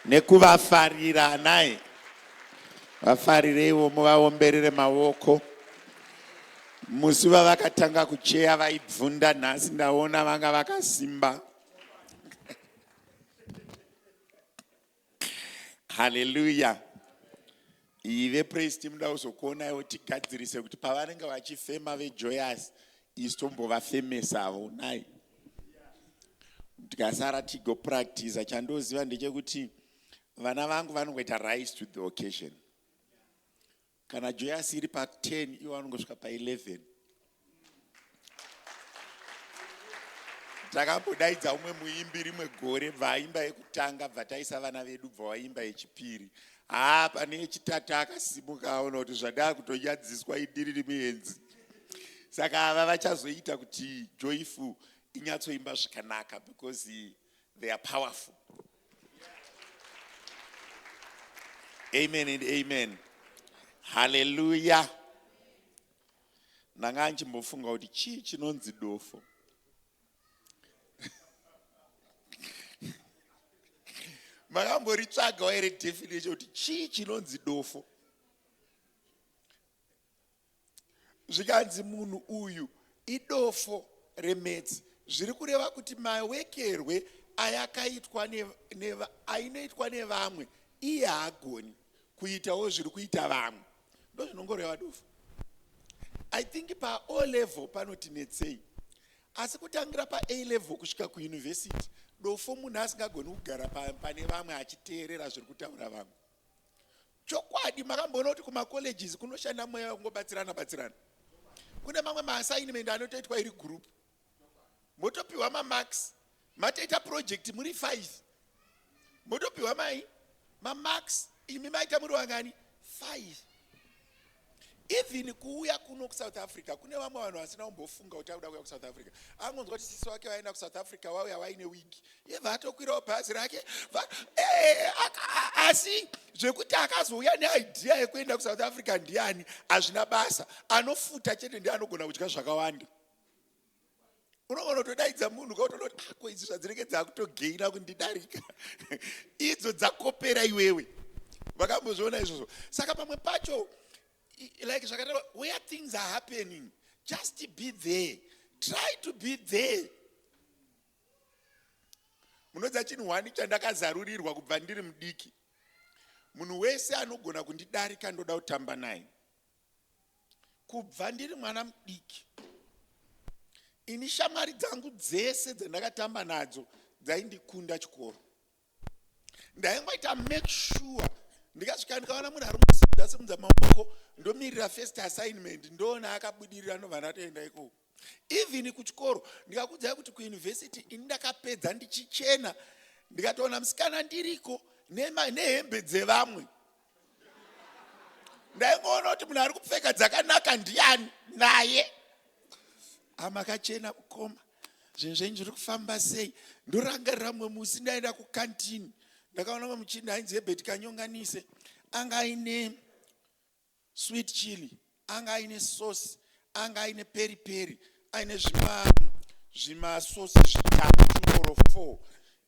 Nekuvafarira nhai. Vafarireiwo muvaomberere maoko. Musi vavakatanga kucheya vaibvunda nhasi ndaona vanga vakasimba. Hallelujah. Iyi vepraise team da kuzokuonaiwo tigadzirise kuti pavanenge vachifema vejoyous isu tombovafemesavo nhai. Tikasara tigopractiza chandoziva ndechekuti vana vangu vanongoita rise to the occasion. Kana Joyous iri pa 10 ivo vanongosvika pa 11. Takambodaidza umwe muimbi rimwe gore bva aimba yekutanga bva taisa vana vedu bva waimba yechipiri. Haa pane yechitatu akasimuka aona kuti zvandaa kutonyadziswa idiri rimuenzi. Saka ava vachazoita kuti Joyful inyatsoimba zvakanaka because they are powerful. Amen and amen. Hallelujah. Ndanga ndichimbofunga kuti chii chinonzi dofo. Makamboritsvagawo here definition kuti chii chinonzi dofo? Zvikanzi munhu uyu idofo remetsi zviri kureva kuti mawekerwe ayakaitwa ainoitwa nevamwe iye haagoni kuitawo zviri kuita vamwe ndozvinongoreva dofo. I think pa O level panoti netsei asi kutangira pa A level kusvika kuuniversity dofo munhu asingagoni kugara pane vamwe achiteerera zviri kutaura vamwe. Chokwadi makamboona kuti kumacolleges kunoshanda mweya wekungobatsirana batsirana. Kune mamwe maassignment anotoitwa iri group. Motopiwa mamarks. Matoita project muri 5. Motopiwa mai mamarks imi maita muri wangani? 5. Even kuuya kuno kuSouth Africa kune vamwe vanhu vasina kumbofunga kuti akuda kuuya kuSouth Africa. Angonzwa kuti sisi wake vaenda kuSouth Africa vauya vaine wig. Yebva atokwirawo bhazi rake. Eh, asi zvekuti akazouya neidea yekuenda kuSouth Africa ndiani hazvina basa. Anofuta chete ndiye anogona kudya zvakawanda. Unogona kutodaidza munhu kautonoti ah, ko idzi zvadzinenge dzakutogeina kundidarika idzo dzakopera iwewe. Vakambozviona izvozvo. Saka pamwe pacho like zvakataurwa where things are happening just be there try to be there munoziva chinhu hwani chandakazarurirwa kubva ndiri mudiki munhu wese anogona kundidarika ndoda kutamba naye kubva ndiri mwana mudiki ini shamwari dzangu dzese dzandakatamba nadzo dzaindikunda chikoro ndaingoita make sure ndikasvika ndikaona munhu ari musimudza simudza maoko ndomirira first assignment ndoona akabudirira ndobva ndatoenda ikoko even kuchikoro ndikakuudzai kuti kuuniversity ini ndakapedza ndichichena ndikatoona musikana ndiriko nehembe dzevamwe ndaingoona kuti munhu ari kupfeka dzakanaka ndiani naye amakachena mukoma zvinhu zvenyu zviri kufamba sei ndorangarira mumwe musi ndaenda kukantini ndakaona mumwe muchinda ainzi hebert kanyonganise anga aine sweet chili anga aine sauce anga aine peri peri aine zvima zvimasosi zvitatu or four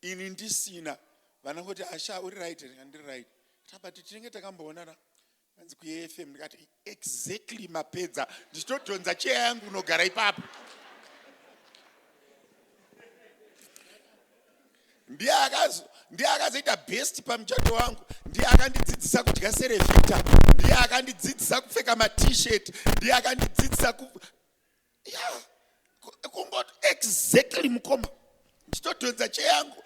ini ndisina vanangoti asha uri right ndiri right tabati tinenge takamboonana hanzi kuafm ndikati exactly mapedza ndichitodhonza cheya yangu unogara ipapo ndiye akazoita best pamuchato wangu ndiye akandidzidzisa kudya serevita ndiye akandidzidzisa kupfeka matshirt ndiye akandidzidzisa ku ya kungoti exactly mukoma ndichitodhonza cheyangu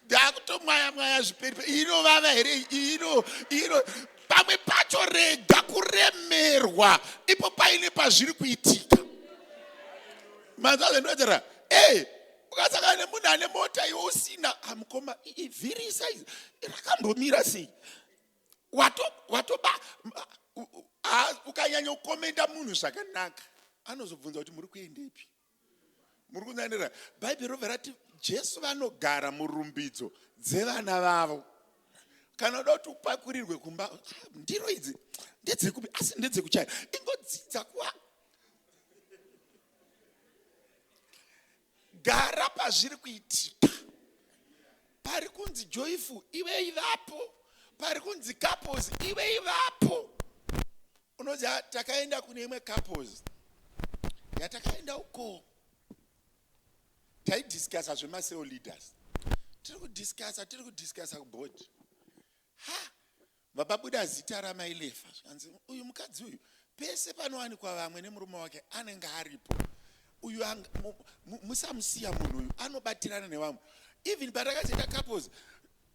ndakutomwaya mwaya zviperipe inovava here ino ino pamwe pacho rega kuremerwa ipo paine pazviri kuitika manzwa zvendinotaura e ukasangana nemunhu ane mota iwe usina amukoma ah, ivhiri saizi rakambomira sei watoba ukanyanya kukomenda munhu zvakanaka anozobvunza kuti muri kuendepi muri kunyanira bhaibheri robva rati jesu vanogara murumbidzo dzevana vavo kana uda kuti upakurirwe kumba ndiro idzi ndedzekupi asi ndedzekuchina ingodzidza kuva gara pazviri kuitika. Pari kunzi joyful, iwe ivapo. Pari kunzi couples, iwe ivapo. Unoziva takaenda kune imwe couples yatakaenda uko taidiscussa zvemacell leaders. Tiri kudiscussa, tiri kudiscussa kuboard. Ha, vapabuda zita ramai Lefa zvikanzi uyu mukadzi uyu pese panowanikwa vamwe nemurume wake anenge aripo uyu musamusiya munhu uyu anobatirana nevamwe. Even patakazoita couples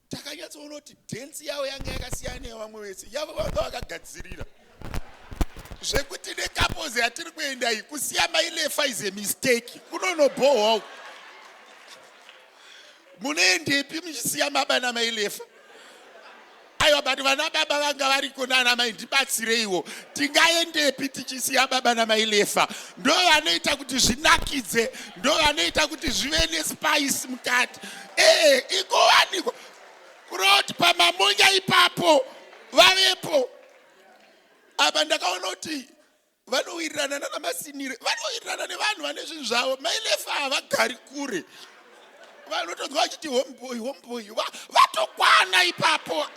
takanyatsoona kuti dance yavo yanga yakasiyana neyevamwe vese, yavo vanga vakagadzirira zvekuti necouples yatiri kuenda iyi kusiya mai Lefa is a mistake. Kunonobhohwa uku, munoendepi muchisiya baba namai Lefa? Aiwa, but vana baba vanga variko nana mai, ndibatsireiwo, tingaendepi tichisiya baba namai Lefa? Ndo vanoita kuti zvinakidze, ndo vanoita kuti zvive nespice mukati. Ee, ikowanikwa kuroti pamamonya ipapo vavepo. Apa ndakaona kuti vanowirirana nana Masinire, vanowirirana nevanhu vane zvinhu zvavo. Mai Lefa havagari kure, vanotonzwa vachiti homeboy, homeboy, vatokwana ipapo.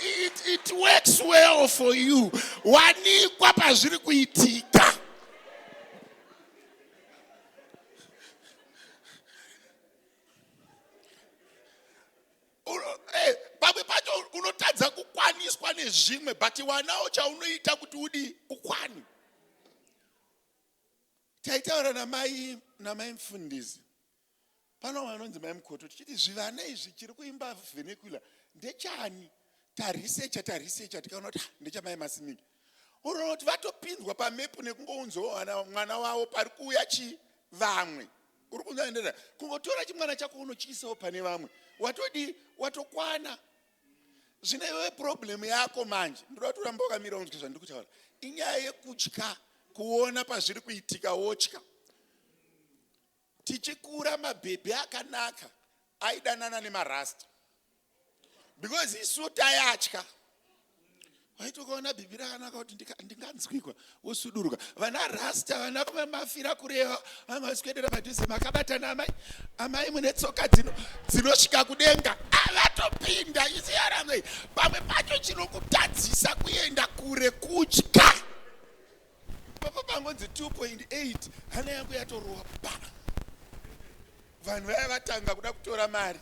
It works well for you. Wanikwa pazviri kuitika. Pamwe pacho unotadza kukwaniswa nezvimwe, but wanawo chaunoita kuti udi ukwani. Taitaura namai mufundisi pano vanonzi mai Mukoto, tichiti zvivana izvi chiri kuimba vernacular ndechani? Taresearcha, taresearcha, tikaona kuti ndechamai Masimiki. Unoona kuti vatopinzwa pamepu nekungounzwawo mwana wavo pari kuuya chi vamwe. Uri kunzwa? Kungotora chimwana chako unochiisawo pane vamwe, watodii? Watokwana. Zvino iwewe problem yako manje, ndoda kuti uramba wakamira unzwe zvandiri kutaura, inyaya yekutya kuona pazviri kuitika, wotya. Tichikura, mabhebhi akanaka aidanana nemarasta because isu tayatya. Waiti ukaona bhibhi rakanaka kuti ndinganzwikwa, wosuduruka. Vana rasta, vana mafira kureva, vanga vaswedera padhuze makabatana. Amai, amai mune tsoka dzinosvika kudenga, avatopinda isiyaramei. Pamwe pacho chinokutadzisa kuenda kure kutya. Papa pangonzi 2.8, hana yangu yatorowa pa vanhu vaya vatanga kuda kutora mari.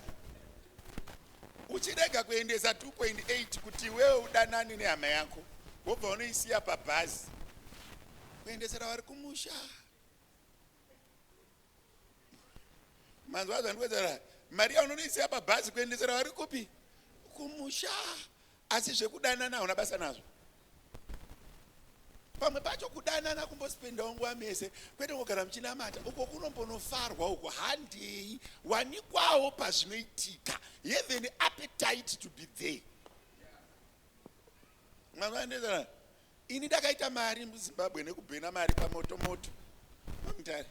Uchirega kuendesa 2.8 kuti iwewe udanane nehama yako, wobva unoisiya pabhazi kuendesera vari kumusha. Manzwa zvandikuedzera? Mari yaunonoisiya pabhazi kuendesera vari kupi? Kumusha. Asi zvekudanana hauna basa nazvo. Pamwe pacho kudanana kumbospendawo nguva mese, kwete kugara muchinamata uko kunombonofarwa uko. Handei, wanikwawo pazvinoitika. Have an appetite to be there. Mwanza, ini ndakaita mari muZimbabwe nekubhena mari pamotomoto paMutare,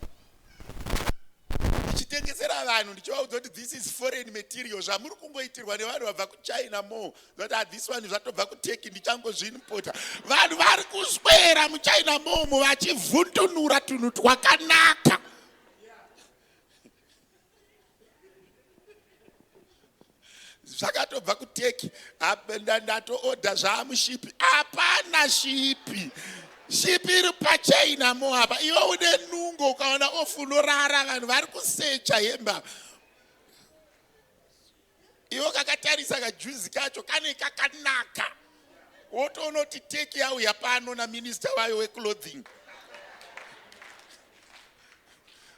ndichitengesera vanhu, ndichivaudza kuti this is foreign material, zvamuri kungoitirwa nevanhu vabva kuChina mo zati, ah, this one zvatobva kuTurkey, ndichangozviimpota. Vanhu vari kuswera muChina momo vachivhundunura tunhu twakanaka. Zvakatobva kuTurkey, ndatoodha zvaamushipi. Hapana shipi, shipi iri paChina mo apa. Iwe une nungo, ukaona off unorara. Vanhu vari kusecha hemba, iwe kakatarisa kajuzi kacho kane kakanaka, wotoona kuti Turkey yauya pano naminista wayo weclothing.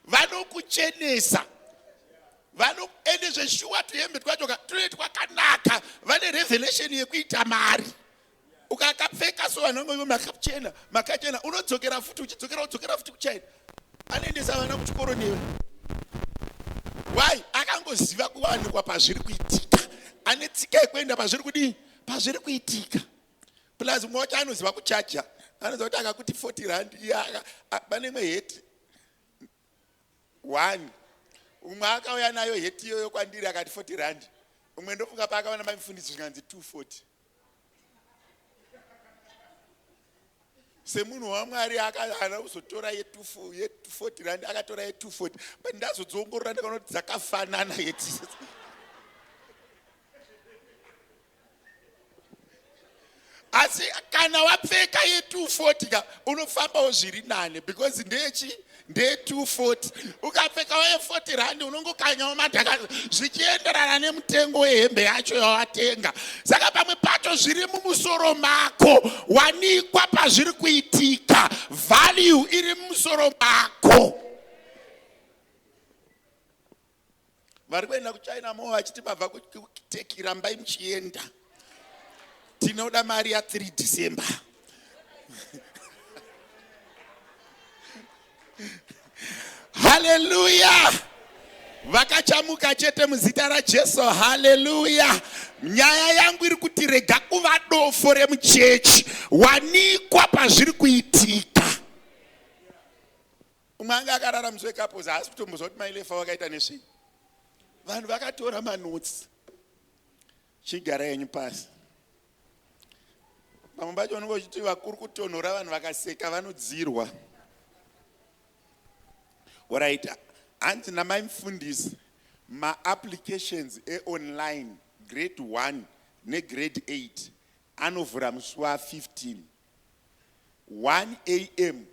Vanokuchenesa vano, ende zveshuwa tuhembe twacho tunenge twakanaka. Vane revelation yekuita mari. Ukakapfeka so, vanhu vango makachena, makachena. Unodzokera futi, uchidzokera, udzokera futi kuChina. Anoendesa vana kuchikoro newe. Why? Akangoziva kuwanikwa pazviri kuitika, ane tsika yekuenda pazviri kudii, pazviri kuitika. Plus mumwe wacho anoziva kuchaja, anoziva kuti akakuti 40 rand, iye pane imwe heti one. Umwe akauya nayo heti iyoyo kwandiri akati 40 rand. Umwe ndofunga paakaona maimufundisi zvikanzi 240. Semunhu waMwari haana kuzotora ye40 rand, akatora ye240, but ndazodziongorora ndikaona kuti dzakafanana heti. Asi kana wapfeka ye240 ka, unofambawo zviri nane because ndeyechi ndeye240. Ukapfekawo ye40 rand, unongokanyawo madhaka zvichienderana nemutengo wehembe yacho yawatenga. Saka pamwe pacho zviri mumusoro mako. Wanikwa pazviri kuitika, value iri mumusoro mako. Vari kuenda kuChina mo vachiti mabva kuTurkey, rambai muchienda, tinoda mari ya3 December. Haleluya! Vakachamuka chete muzita raJesu. Haleluya! Nyaya yangu iri kuti rega kuva dofo remuchechi. Wanikwa pazviri kuitika. Umwe anga akarara musi wecouples, haasi kutombozwa kuti mailefa vakaita nesvii. Vanhu vakatora manotsi. Chigara yenyu pasi. Pamwe pacho unenge uchiti vakuri kutonhora, vanhu vakaseka vanodzirwa. Alright, hanzi namai mufundisi, maapplications eonline grade 1 negrade 8 anovhura musi wa15, 1 a.m.,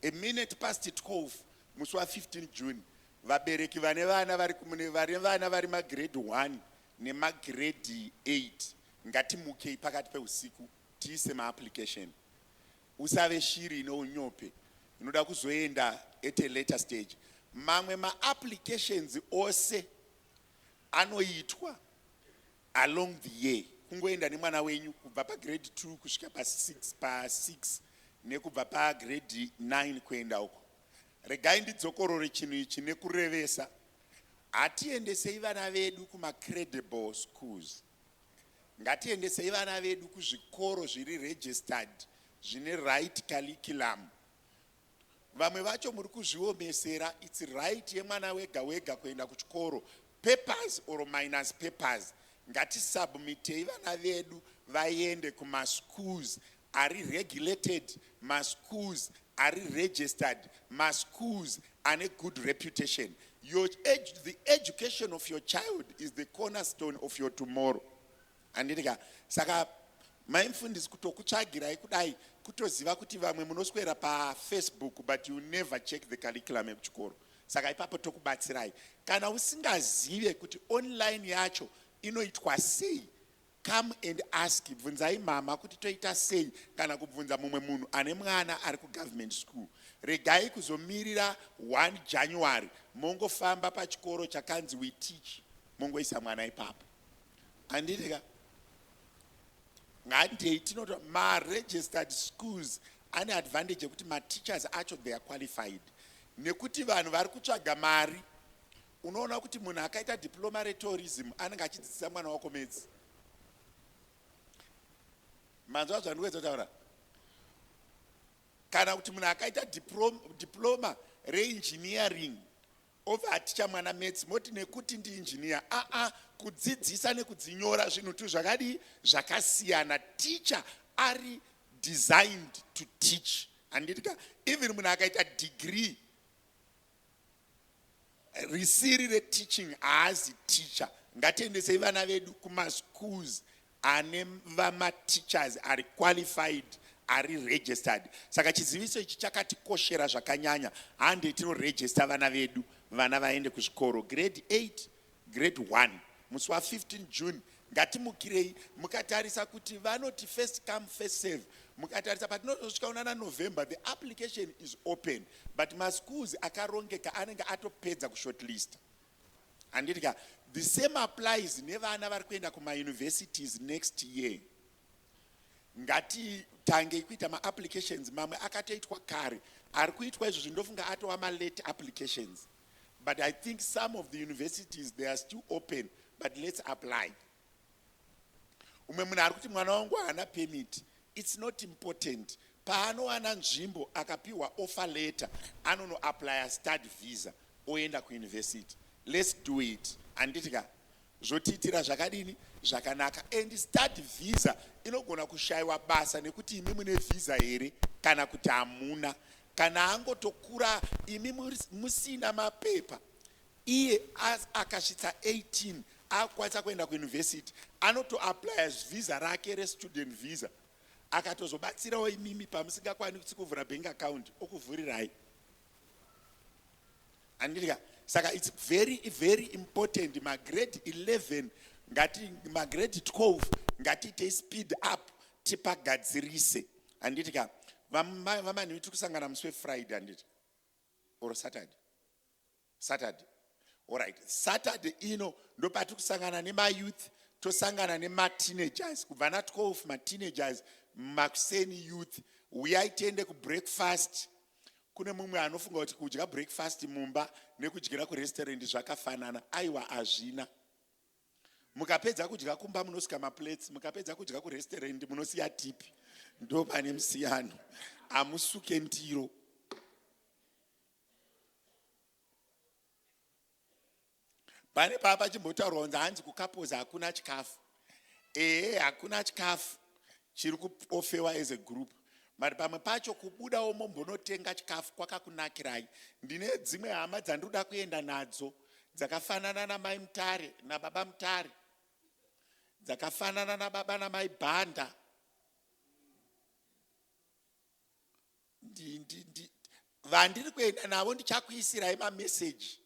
a minute past 12, musi wa15 June. Vabereki vane vana vari vane vana vari magrade 1 nemagrade 8, ngatimukei pakati peusiku tiise maapplication. Usave shiri ine unyope inoda kuzoenda at a later stage. Mamwe maapplications ose anoitwa along the year, kungoenda nemwana wenyu kubva pagrade 2 kusvika pa6, pa6 nekubva pagrade 9 kuenda uko. Regai ndidzokorore chinhu ichi nekurevesa. Hatiendesei vana vedu kumacredible schools. Ngatiendesei vana vedu kuzvikoro zviri registered, zvine right curriculum. Vamwe vacho muri kuzviomesera. It's right yemwana wega wega kuenda kuchikoro, papers or minus papers. Ngatisubmitei vana vedu vaende kumaschools ari regulated, maschools ari registered, maschools ane good reputation. The education of your child is the cornerstone of your tomorrow, handiti ka? Saka mai mufundisi, kutokutsvagirai kudai, kutoziva kuti vamwe munoswera paFacebook but you never check the curriculum yekuchikoro. Saka ipapo tokubatsirai. Kana usingazive kuti online yacho inoitwa sei, come and ask. Bvunzai mama kuti toita sei, kana kubvunza mumwe munhu ane mwana ari kugovernment school. Regai kuzomirira 1 January mongofamba pachikoro chakanzi "We teach", mongoisa mwana ipapo, handiti ka? Ngandei tinoto maregistered schools ane advantage yekuti mateachers acho, they are qualified, nekuti vanhu vari kutsvaga mari. Unoona kuti munhu akaita diploma retourism anenge achidzidzisa mwana wako maths. Manzwa zvandikuedza kutaura? Kana kuti munhu akaita diploma reengineering obva aticha mwana maths, moti nekuti ndiengineer. Aa, kudzidzisa nekudzinyora zvinhu tu zvakadii? Zvakasiyana. Teacher ari designed to teach, handiti ka? Even munhu akaita degree risiri reteaching haazi teacher. Ngatiendesei vana vedu kumaschools ane vamateachers ari qualified, ari registered. Saka chiziviso ichi chakatikoshera zvakanyanya. Handei tinoregister vana vedu, vana vaende kuzvikoro, grade 8, grade 1, musi wa15 June. Ngatimukirei. Mukatarisa kuti vanoti first come, first serve, mukatarisa patinozosvika unana November, the application is open, but maschools akarongeka anenge atopedza kushortlist, handiti ka? The same applies nevana vari kuenda kumauniversities next year. Ngatitangei kuita maapplications. Mamwe akatoitwa kare, ari kuitwa izvozvi ndofunga atova malate applications, but I think some of the universities, they are still open, but let's apply. Umwe munhu ari kuti mwana wangu haana permit. It's not important. Paanowana nzvimbo, akapiwa offer letter, anonoapplya study visa oenda kuuniversity. Let's do it, handiti ka? Zvotiitira zvakadini? Zvakanaka. And study visa inogona kushayiwa basa nekuti imi mune visa here kana kuti hamuna. Kana angotokura, imi musina mapepa, iye akasvitsa 18 akukwanisa kuenda kuuniversity, anotoapplya visa rake restudent visa. Akatozobatsirawo imimi pamusingakwanisi kuvhura bank account, okuvhurirai. Handiti? Saka it's very, very important. Magrade 11 ngati, magrade 12 ngatiitei speed up, tipagadzirise. Handiti ka? Vamanhivi, tiri kusangana musi weFriday, handiti? Or Saturday? Saturday. Alright, Saturday ino ndopatiri kusangana nemayouth, tosangana nemateenagers kubva na12, mateenagers makuseni. Youth, uyai tiende kubreakfast. Kune mumwe anofunga kuti kudya breakfast mumba nekudyira kurestaurant zvakafanana. Aiwa, hazvina. Mukapedza kudya kumba munosuka maplates, mukapedza kudya kurestaurant munosiya tip. Ndo pane musiyano, hamusuke ndiro. Pane paa pachimbotaurwa kunzi hanzi kucouples hakuna chikafu. Ehe, hakuna chikafu chiri kuofferwa as a group, but pamwe pacho kubudawo mombonotenga chikafu kwakakunakirai. Ndine dzimwe hama dzandinoda kuenda nadzo dzakafanana namai Mutare nababa Mutare, dzakafanana nababa namai Bhanda. Vandiri kuenda navo ndichakuisirai mameseji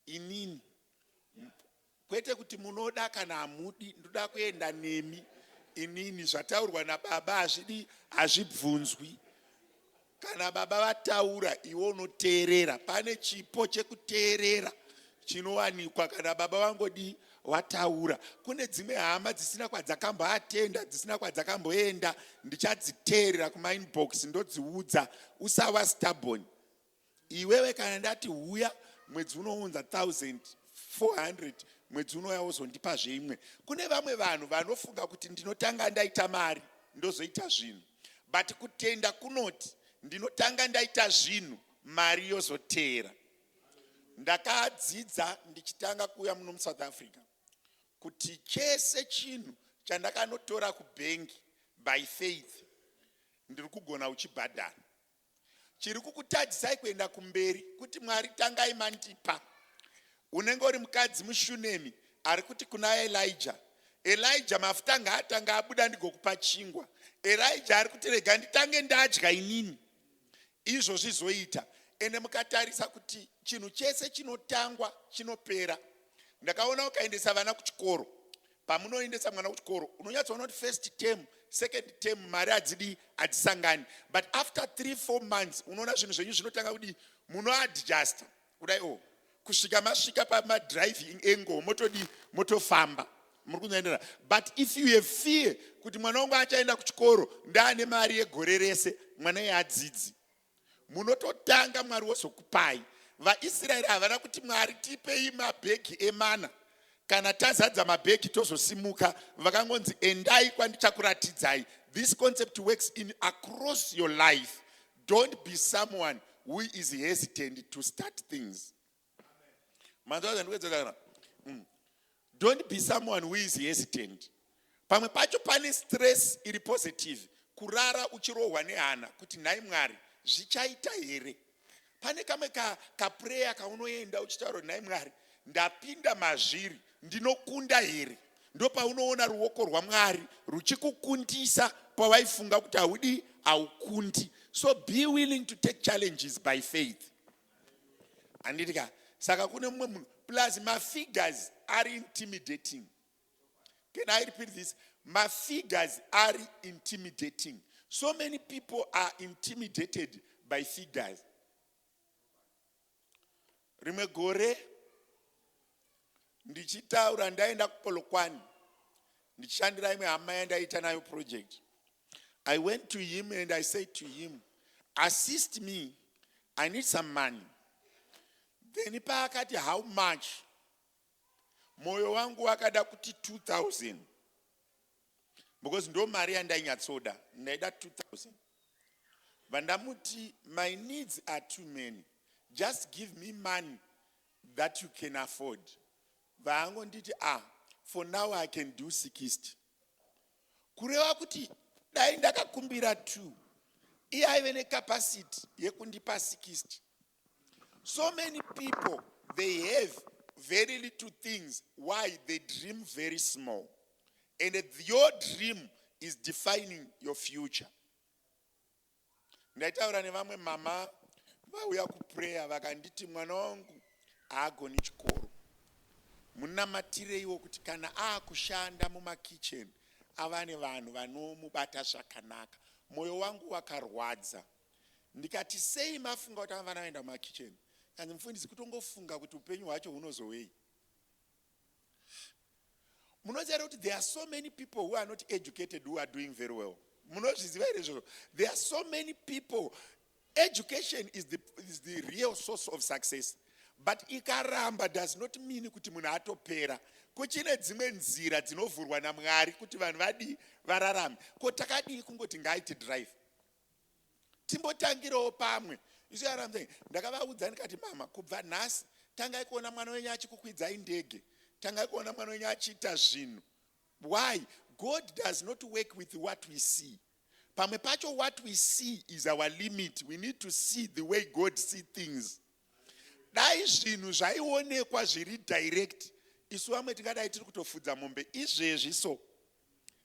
inini, kwete kuti munoda kana hamudi. Ndoda kuenda nemi inini. Zvataurwa nababa hazvidi, hazvibvunzwi. Kana baba vataura, iwe unoteerera. Pane chipo chekuteerera chinowanikwa kana baba vangodi wataura. Kune dzimwe hama dzisina kwadzakamboatenda, dzisina kwadzakamboenda. Ndichadziteerera kumainbox, ndodziudza. Usava stubborn iwewe. Kana ndati huya mwedzi unounza 1400, mwedzi unouya wozondipa zveimwe. Kune vamwe vanhu vanofunga kuti ndinotanga ndaita mari ndozoita zvinhu, but kutenda kunoti ndinotanga ndaita zvinhu, mari yozoteera. Ndakadzidza ndichitanga kuuya muno muSouth Africa kuti chese chinhu chandakanotora kubhengi by faith, ndiri kugona uchibhadhara. Chiri kukutadzisai kuenda kumberi kuti Mwari tangai mandipa. Unenge uri mukadzi muShunemi ari kuti kuna Elijah, "Elijah, mafuta ngaatanga abuda ndigokupa chingwa." Elijah ari kuti, "Rega nditange ndadya inini, izvo zvizoita." Ende mukatarisa kuti chinhu chese chinotangwa chinopera. Ndakaona ukaendesa vana kuchikoro, pamunoendesa mwana kuchikoro unonyatsoona kuti first term, second term, mari hadzidi, hadzisangani, but after 3, 4 months unoona zvinhu zvenyu zvinotanga kudii, munoadjusta kudai o kusvika masvika pamadriving angle, motodii, motofamba, muri kunoendera. But if you have fear kuti mwana wangu achaenda kuchikoro ndaane mari yegore rese, mwana yeadzidzi, munototanga, Mwari wozokupai. VaIsraeri havana kuti, "Mwari, tipei mabhegi emana, kana tazadza mabhegi tozosimuka." Vakangonzi, "Endai kwandichakuratidzai." This concept works in across your life. Don't be someone who is hesitant to start things. Manzwa? Don't be someone who is hesitant. Pamwe pacho pane stress iri positive, kurara uchirohwa nehana kuti, "Nhai Mwari, zvichaita here?" Pane kamwe kaprayer kaunoenda uchitaura, "Nhai Mwari, ndapinda mazviri, ndinokunda here?" Ndopaunoona ruoko rwaMwari ruchikukundisa pawaifunga kuti haudi, haukundi. So be willing to take challenges by faith, handiti ka? Saka kune mumwe munhu, plus mafigures ari intimidating. Can I repeat this? Mafigures are intimidating. So many people are intimidated by figures. Rimwe gore ndichitaura, ndaenda kuPolokwane ndichishandira imwe hama yandaita nayo project. I went to him and I said to him, "Assist me, I need some money." Then paakati, "How much?" mwoyo wangu wakada kuti 2000, because ndo mari yandainyatsoda, ndaida 2000. Vandamuti, "My needs are too many, just give me money that you can afford." Vaangonditi, "Ah, for now I can do 60." Kureva kuti dai ndakakumbira 2, iye aive necapacity yekundipa 60. So many people, they have very little things. Why? They dream very small, and your dream is defining your future. Ndaitaura nevamwe mama vauya kuprayer, vakanditi, "Mwana wangu haagoni chikoro, munamatireiwo kuti kana aakushanda mumakicheni ava nevanhu vanomubata zvakanaka." Mwoyo wangu wakarwadza. Ndikati, "Sei mafunga kuti avana vaenda mumakicheni?" Kanzi, "Mufundisi, kutongofunga kuti upenyu hwacho hunozowei." Munoziva here kuti there are so many people who are not educated who are doing very well? Munozviziva here izvozvo? There are so many people. Education is the real source of success, but ikaramba does not mean kuti munhu atopera. Kuchine dzimwe nzira dzinovhurwa naMwari kuti vanhu vadii? Vararame. Ko takadii kungoti ngaaite drive, timbotangirawo pamwe? Isuarambe ndakavaudza ndikati, "Mama, kubva nhasi tangai kuona mwana wenyu achikukwidzai ndege, tangai kuona mwana wenyu achiita zvinhu." Why? God does not work with what we see. Pamwe pacho what we see is our limit. We need to see the way God see things. Dai zvinhu zvaionekwa zviri direct, isu vamwe tingadai tiri kutofudza mombe izvezvi. So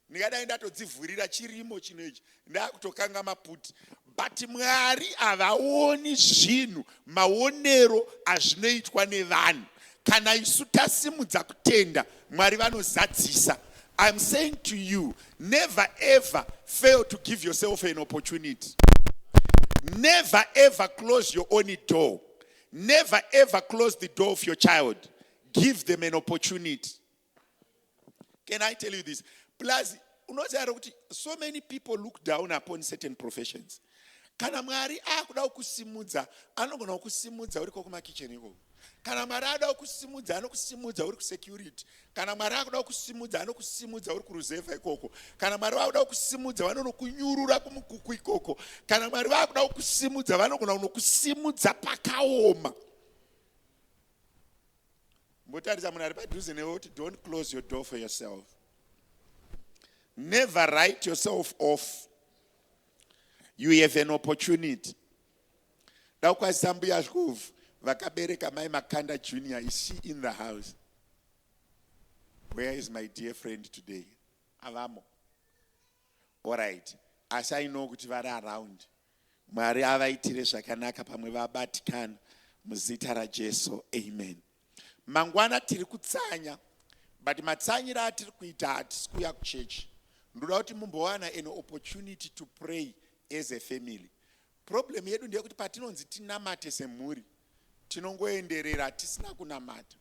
ndingadai ndatodzivhurira chirimo chino ichi, ndakutokanga maputi. But Mwari havaoni zvinhu maonero azvinoitwa nevanhu. Kana isu tasimudza kutenda, Mwari vanozadzisa. I'm saying to you, never ever fail to give yourself an opportunity. Never ever close your own door. Never ever close the door of your child. Give them an opportunity. Can I tell you this? Plus, unoziva here kuti so many people look down upon certain professions? Kana Mwari akuda kukusimudza, anogona kukusimudza uriko kumakicheni ikoko. Kana Mwari ada kukusimudza, anokusimudza uri kusecurity. Kana Mwari akuda kukusimudza, anokusimudza uri kuruzevha ikoko. Kana Mwari vakuda kukusimudza, vanonokunyurura kumukuku ikoko. Kana Mwari vakuda kukusimudza, vanogona kunokusimudza pakaoma. Mbotarisa munhu ari padhuze newe kuti, don't close your door for yourself. Never write yourself off. You have an opportunity. Dakukwazisa Mbuya Zhukov vakabereka Mai Makanda Junior. Is she in the house? Where is my dear friend today? Avamo? Alright, asi I know kuti vari around. Mwari avaitire zvakanaka. Pamwe vabatikana. Muzita raJesu, amen. Mangwana tiri kutsanya, but matsanyiro atiri kuita, hatisi kuuya kuchechi. Ndoda kuti mumbowana an opportunity to pray as a family. Problem yedu ndeyekuti patinonzi tinamate semhuri, tinongoenderera tisina kunamata.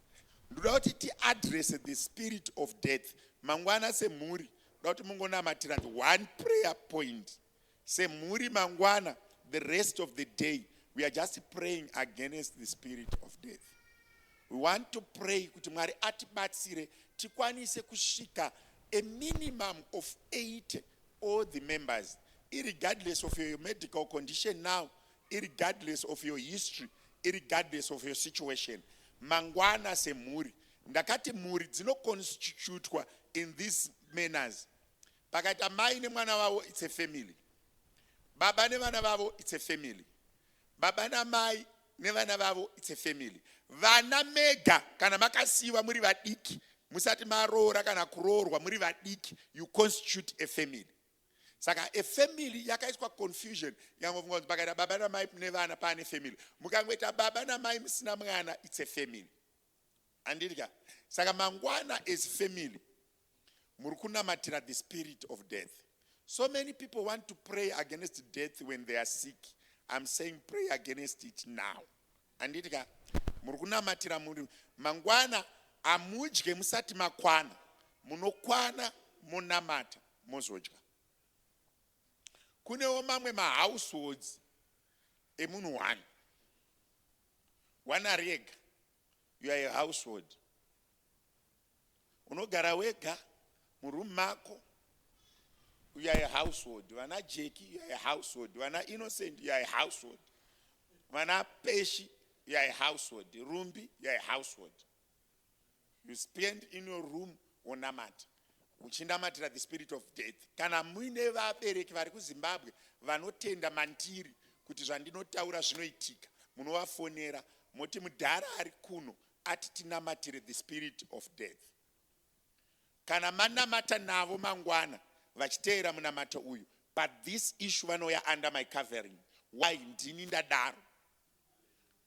Ndoda kuti tiaddress the spirit of death mangwana semhuri. Ndoda kuti mungonamatira the one prayer point semhuri mangwana. The rest of the day we are just praying against the spirit of death. We want to pray kuti Mwari atibatsire tikwanise kusvika a minimum of 8, all the members, irregardless of your medical condition now, irregardless of your history, irregardless of your situation. Mangwana semhuri, ndakati mhuri dzinoconstitutwa in these manners. Pakaita mai nemwana wavo, it's a family. Baba nevana vavo, it's a family. Baba namai nevana vavo, it's a family. Vana mega, kana makasiyiwa muri vadiki, musati maroora kana kuroorwa, muri vadiki, you constitute a family. Saka a family yakaiswa confusion. Yangofunga kuti pakaita baba namai nevana paane family. Mukangoita baba namai musina mwana, it's a family, handiti ka? Saka mangwana as family muri kunamatira the spirit of death. So many people want to pray against death when they are sick. I'm saying pray against it now, handiti ka? Muri kunamatira muri mangwana. Hamudye musati makwana. Munokwana, monamata, mozodya. Kunewo mamwe mahouseholds emunhu one one ari ega. You are a household, unogara wega muroom mako, you are a household. Vana Jeki, you are a household. Vana Innocent, you are a household. Vana Peshi, you are a household. Rumbi, you are a household. You spend in your room, wonamata, uchinamatira the spirit of death. Kana muine vabereki vari kuZimbabwe vanotenda mandiri kuti zvandinotaura zvinoitika, munovafonera moti, "Mudhara ari kuno ati tinamatire the spirit of death." Kana manamata navo mangwana. vachiteera munamato uyu, but this issue vanouya under my covering. Why? Ndini ndadaro.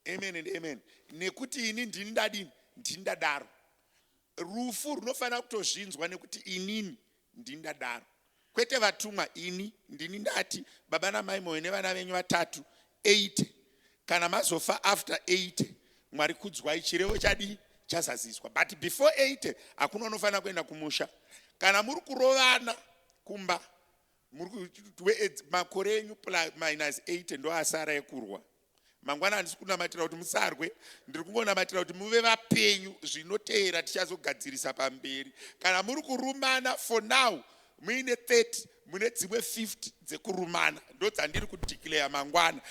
Amen and amen. Nekuti ini ndini ndadini? Ndini ndadaro. Rufu runofanira kutozvinzwa nekuti inini ndini ndadaro, kwete vatumwa. Ini ndini ndati baba namai Moyo nevana venyu vatatu 80. Kana mazofa after 80, Mwari kudzwai, chirevo chadii? Chazadziswa. But before 80 hakuna unofanira kuenda kumusha. Kana muri kurovana kumba, muri makore enyu minus 80 ndo asara ekurwa. Mangwana handisi kunamatira kuti musarwe, ndiri kungonamatira kuti muve vapenyu. Zvinoteera tichazogadzirisa pamberi. Kana muri kurumana for now muine 30, mune dzimwe 50 dzekurumana, ndo dzandiri kudeclare mangwana.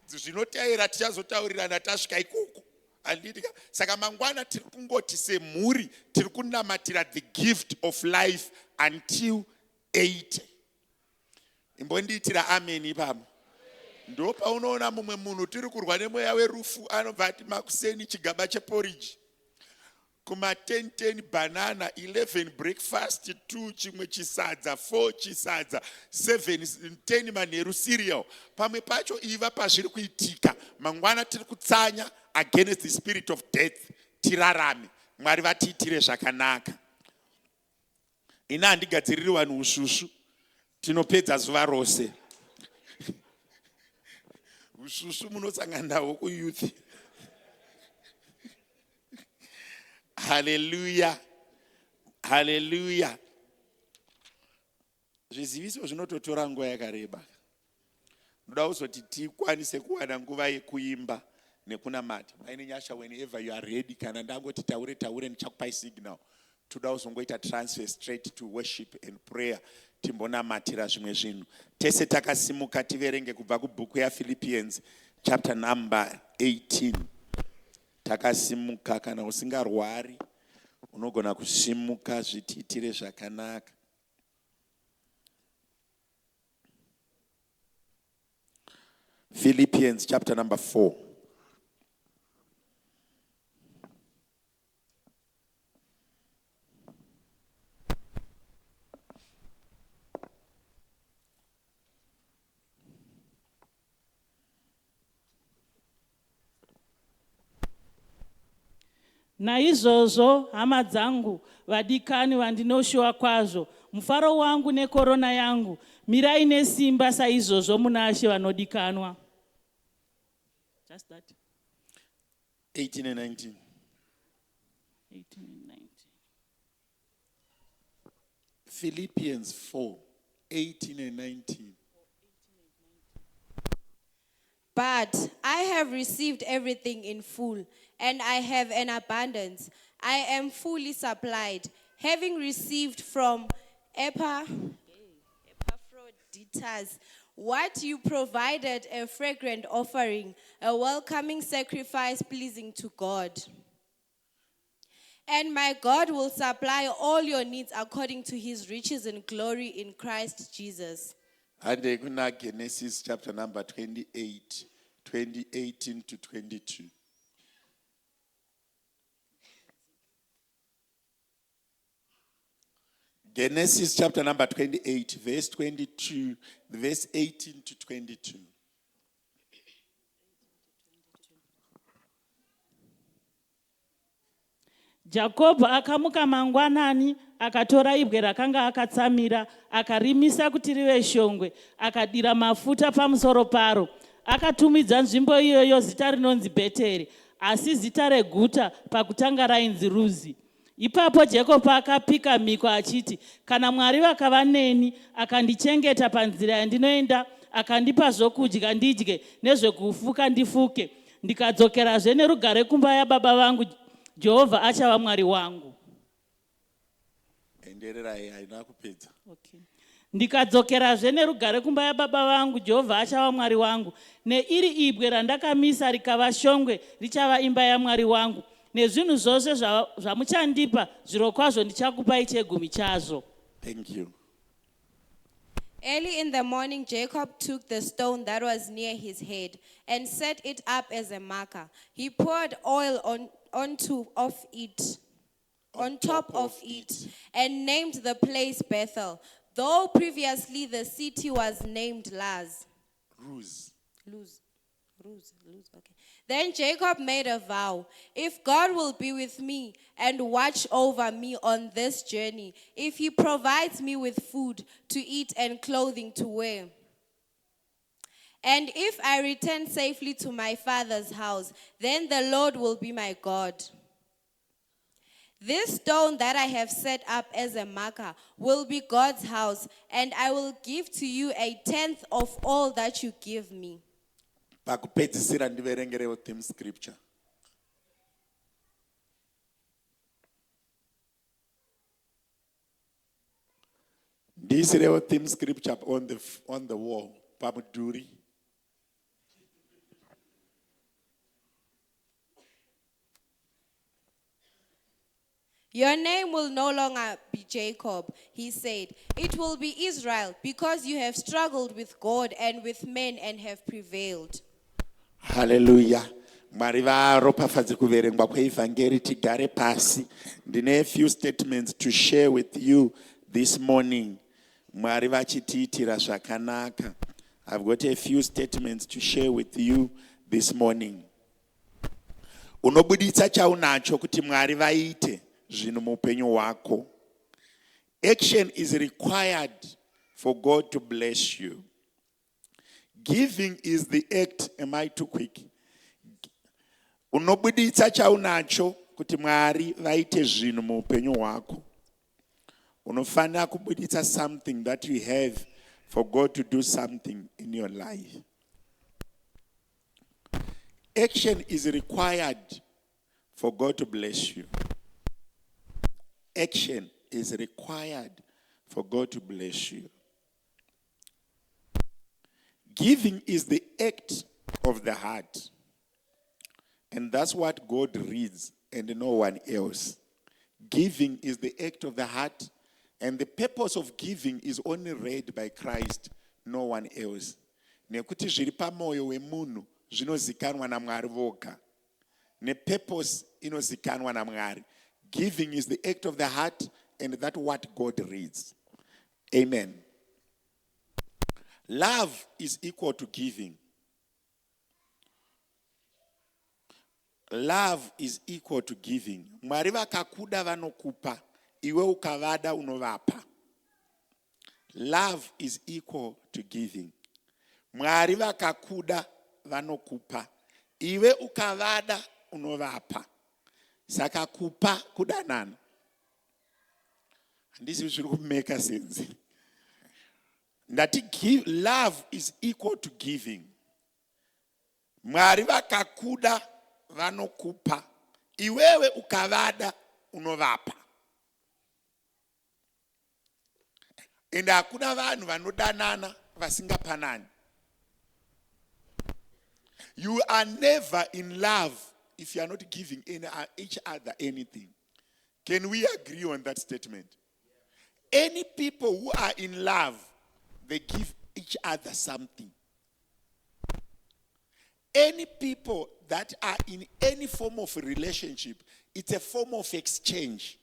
Zvinoteera tichazotaurirana tasvika ikoko, handiti? Saka mangwana tiri kungoti semhuri tiri kunamatira the gift of life until 80. Imbondiitira amen ipamo. Ndo paunoona mumwe munhu tiri kurwa nemweya werufu, anobva ati makuseni chigaba cheporiji, kuma 10 10 banana, 11 breakfast, 2 chimwe chisadza, 4 chisadza, 7 10 manheru cereal. Pamwe pacho iva pazviri kuitika mangwana, tiri kutsanya against the spirit of death, tirarame. Mwari vatiitire zvakanaka. Ini handigadziriri vanhu usvusvu, tinopedza zuva rose. Usvusvu munosangana nahwo kuyouth. Haleluya, haleluya. Zviziviso zvinototora nguva yakareba. Ndoda kuzoti tikwanise kuwana nguva yekuimba nekunamata. Maine nyasha, whenever you are ready, kana ndangoti taure taure, ndichakupai signal. Toda kuzongoita transfer straight to worship and prayer, timbonamatira zvimwe zvinhu. Tese takasimuka, tiverenge kubva kubhuku yaPhilippians chapter number 18. Takasimuka. Kana usingarwari unogona kusimuka, zvitiitire zvakanaka. Philippians chapter number 4. Naizvozvo, hama dzangu vadikani vandinoshuwa kwazvo, mufaro wangu nekorona yangu, mirai nesimba saizvozvo muna She, vanodikanwa. Just that. 18 and 19. 18 and 19. Philippians 4 18 and 19. But I have received everything in full, and I have an abundance. I am fully supplied, having received from Epaphroditus what you provided, a fragrant offering, a welcoming sacrifice pleasing to God. And my God will supply all your needs according to his riches and glory in Christ Jesus. Hande kuna Genesis chapter number 28, 2018 to 22. Genesis chapter number 28, verse 22, verse 18 to 22. Jakobho akamuka mangwanani, akatora ibwe rakanga akatsamira, akarimisa kuti rive shongwe, akadira mafuta pamusoro paro. Akatumidza nzvimbo iyoyo zita rinonzi Bheteri, asi zita reguta pakutanga rainzi Ruzi. Ipapo Jakobho akapika mhiko achiti, "Kana Mwari vakava neni, akandichengeta panzira yandinoenda, akandipa zvokudya ndidye nezvekufuka ndifuke, ndikadzokerazve nerugare kumba yababa vangu, Jehovha achava Mwari wangu." Endererai, haina kupedza. Okay. Ndikadzokerazve nerugare kumba yababa vangu, Jehovha achava Mwari wangu. Neiri ibwe randakamisa rikava shongwe richava imba yaMwari wangu. Nezvinhu zvose zvamuchandipa, zvirokwazvo ndichakupai chegumi chazvo. Thank you. Early in the morning, Jacob took the stone that was near his head and set it up as a marker. He poured oil on, onto of it, on top of it, and named the place Bethel. though previously the city was named Luz. Ruse. Luz. Luz, Luz, okay. Then Jacob made a vow: If God will be with me and watch over me on this journey, if he provides me with food to eat and clothing to wear, and if I return safely to my father's house, then the Lord will be my God. This stone that I have set up as a marker will be God's house, and I will give to you a tenth of all that you give me. Pakupedzisira ndiverengerewo theme scripture. Ndiisirewo theme scripture on the wall pamudhuri. Your name will no longer be Jacob, he said. It will be Israel, because you have struggled with God and with men and have prevailed. Haleluya. Mwari varopafadze kuverengwa kweivhangeri. Tigare pasi. Ndine few statements to share with you this morning. Mwari vachitiitira zvakanaka. I've got a few statements to share with you this morning. Unobuditsa chaunacho kuti Mwari vaite zvinhu muupenyu hwako. Action is required for God to bless you. Giving is the act. Am I too quick? Unobuditsa chaunacho kuti Mwari vaite zvinhu muupenyu hwako. Unofanira kubuditsa something that you have for God to do something in your life. Action is required for God to bless you. Action is required for God to bless you. Giving is the act of the heart. And that's what God reads and no one else. Giving is the act of the heart, and the purpose of giving is only read by Christ, no one else. Nekuti zviri pamwoyo wemunhu zvinozikanwa naMwari voga. Nepurpose inozikanwa naMwari. Giving is the act of the heart, and that what God reads. Amen. Love is equal to giving. Love is equal to giving. Mwari vakakuda vanokupa, iwe ukavada unovapa. Love is equal to giving. Mwari vakakuda vanokupa, iwe ukavada unovapa. Saka kupa kudanana. Handisi zviri kumeka sense. Ndati give, love is equal to giving. Mwari vakakuda vanokupa, iwewe ukavada unovapa. Ende hakuna vanhu vanodanana vasingapanani. You are never in love if you are not giving each other anything. Can we agree on that statement? Any people who are in love, they give each other something. Any people that are in any form of relationship, it's a form of exchange.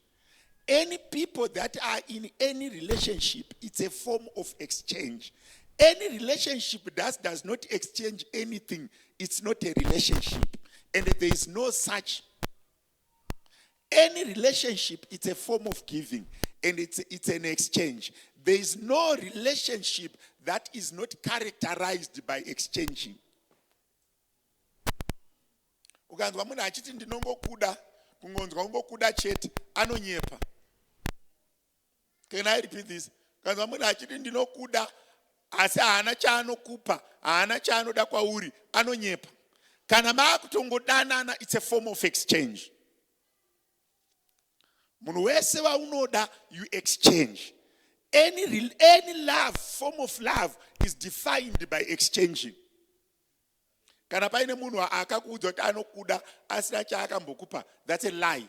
Any people that are in any relationship, it's a form of exchange. Any relationship that does not exchange anything, it's not a relationship. And there is no such. Any relationship, it's a form of giving, and it's an exchange. There is no relationship that is not characterized by exchanging. Ukanzwa munhu achiti ndinongokuda, kungonzwa kungokuda chete, anonyepa. Can I repeat this? Ukanzwa munhu achiti ndinokuda asi haana chaanokupa, haana chaanoda kwauri, anonyepa. Kana maakutongodanana, it's a form of exchange. Munhu wese waunoda, you exchange. Any love, form of love is defined by exchanging. Kana paine munhu akakuudza kuti anokuda asina chaakambokupa, that's a lie.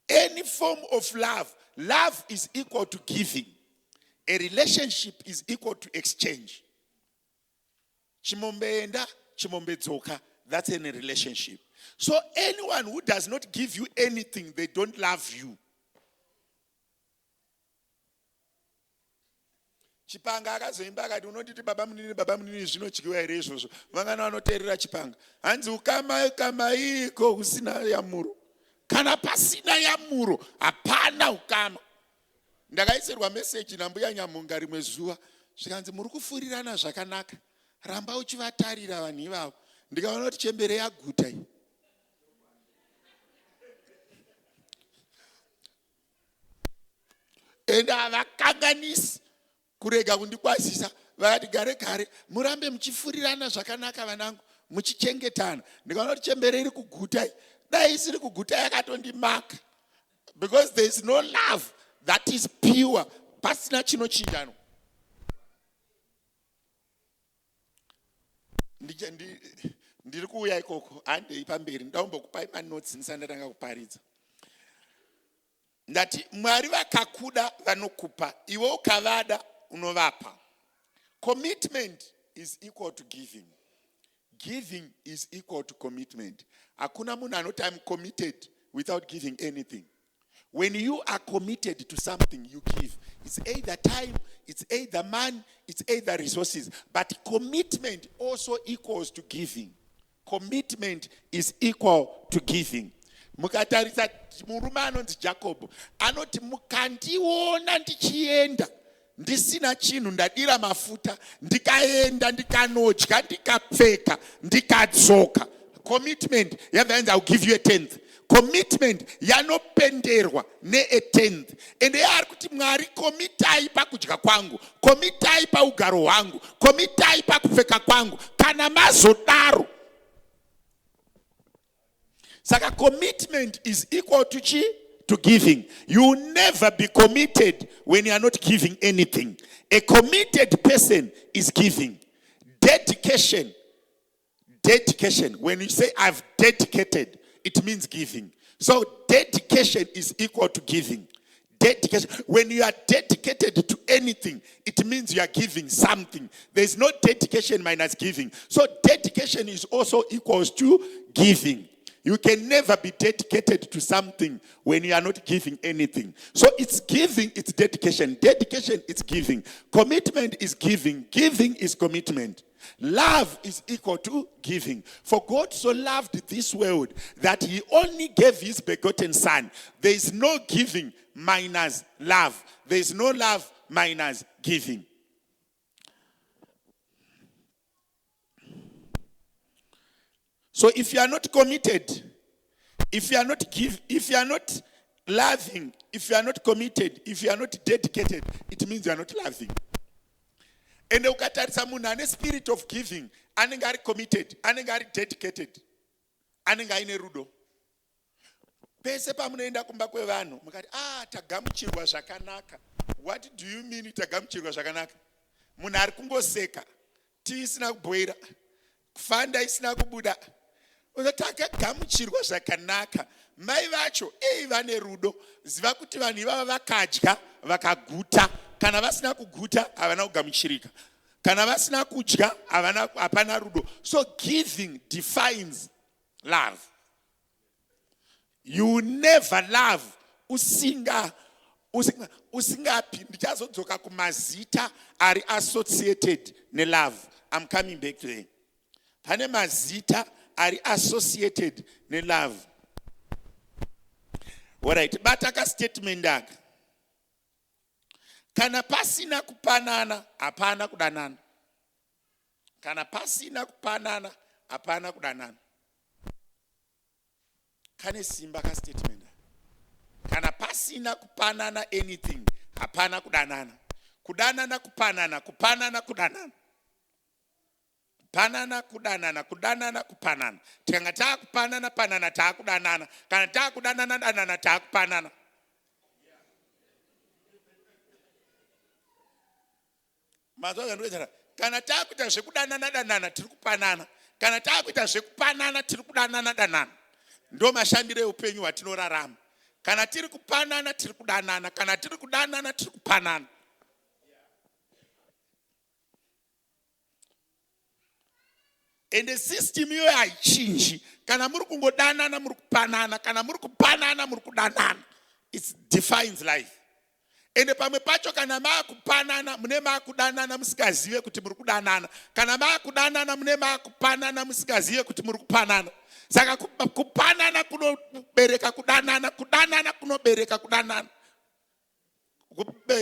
Any form of love, love is equal to giving. A relationship is equal to exchange. Chimombe enda, chimombe dzoka, that's in a relationship. So anyone who does not give you anything, they don't love you. Chipanga akazoimba akati unonditi baba munini baba munini zvinodyiwa here izvozvo? Vangana vanoteerera Chipanga. Hanzi ukama ukama iko husina yamuro. Kana pasina yamuro hapana ukama. Ndakaisirwa meseji nambuya Nyamhunga rimwe zuva zvikanzi muri kufurirana zvakanaka. Ramba uchivatarira vanhu ivavo. Ndikaona kuti chembere yaguta iyi. Ende havakanganisi kurega kundikwazisa vakati gare gare murambe muchifurirana zvakanaka vanangu muchichengetana. Ndikaona kuti chembere iri kuguta iyi. Dai isiri kuguta yakatondimaka because there is no love that is pure pasina chinochinjanwa. Ndiri kuuya ikoko, handei pamberi. Ndaumbokupai manotsi ndisati ndatanga kuparidza. Ndati Mwari vakakuda vanokupa, iwe ukavada unovapa. Commitment is equal to giving. Giving is equal to commitment. Hakuna munhu anoti I'm committed without giving anything. When you are committed to something, you give. It's either time, it's either money, it's either resources. But commitment also equals to giving. Commitment is equal to giving. Mukatarisa murume anonzi Jacob anoti mukandiona ndichienda ndisina chinhu, ndadira mafuta, ndikaenda ndikanodya, ndikapfeka, ndikadzoka. Commitment yabva yanzi I'll give you a tenth. Commitment yanopenderwa ne-a tenth. Ende yaari kuti Mwari komitai pakudya kwangu, komitai paugaro hwangu, komitai pakupfeka kwangu, kana mazodaro. Saka commitment is equal to chi? To giving. You will never be committed when you are not giving anything. A committed person is giving. Dedication. Dedication. When you say I've dedicated, it means giving. So dedication is equal to giving. Dedication. When you are dedicated to anything, it means you are giving something. There is no dedication minus giving. So dedication is also equals to giving. You can never be dedicated to something when you are not giving anything. So it's giving, it's dedication. Dedication, it's giving. Commitment is giving. Giving is commitment. Love is equal to giving. For God so loved this world that he only gave his begotten son. There is no giving minus love. There is no love minus giving. So if you are not committed, if you are not give, if you are not loving, if you are not committed, if you are not dedicated, it means you are not loving. Ende ukatarisa munhu ane spirit of giving, anenge ari committed, anenge ari dedicated, anenge aine rudo. Pese pamunoenda kumba kwevanhu mukati, tagamuchirwa zvakanaka. What do you mean tagamuchirwa zvakanaka? Munhu ari kungoseka, tii isina kubhoira, fanda isina kubuda. Takagamuchirwa zvakanaka. Mai vacho ei vane rudo. Ziva kuti vanhu ivava vakadya vakaguta. Kana vasina kuguta havana kugamuchirika. Kana vasina kudya hapana rudo. So giving defines love. You never love usingapi. Ndichazodzoka kumazita ari associated nelove. I'm coming back to them. Pane mazita ari associated nelove. Alright, bata ka statement aka. Kana pasina kupanana, hapana kudanana. Kana pasina kupanana, hapana kudanana. Kane simba ka statement. Kana pasina kupanana anything, hapana kudanana. Kudanana kupanana, kupanana kudanana. Panana kudanana, kudanana kupanana. Tikanga taakupanana panana taakudanana. Kana taakudanana danana taakupanana. Manzwa zvandikuita? Kana taakuita zvekudanana danana tiri kupanana. Kana taakuita zvekupanana tiri kudanana danana. Ndo mashandiro eupenyu hwatinorarama. Kana tiri kupanana tiri kudanana. Kana tiri kudanana tiri kupanana. Ende system iyoyo haichinji. Kana muri kungodanana muri kupanana. Kana muri kupanana muri kudanana. It defines life. Ende pamwe pacho kana maakupanana mune maakudanana musingazive kuti muri kudanana. Kana maakudanana mune maakupanana musingazive kuti muri kupanana. Saka kupanana kunobereka kudanana, kudanana kunobereka kudanana.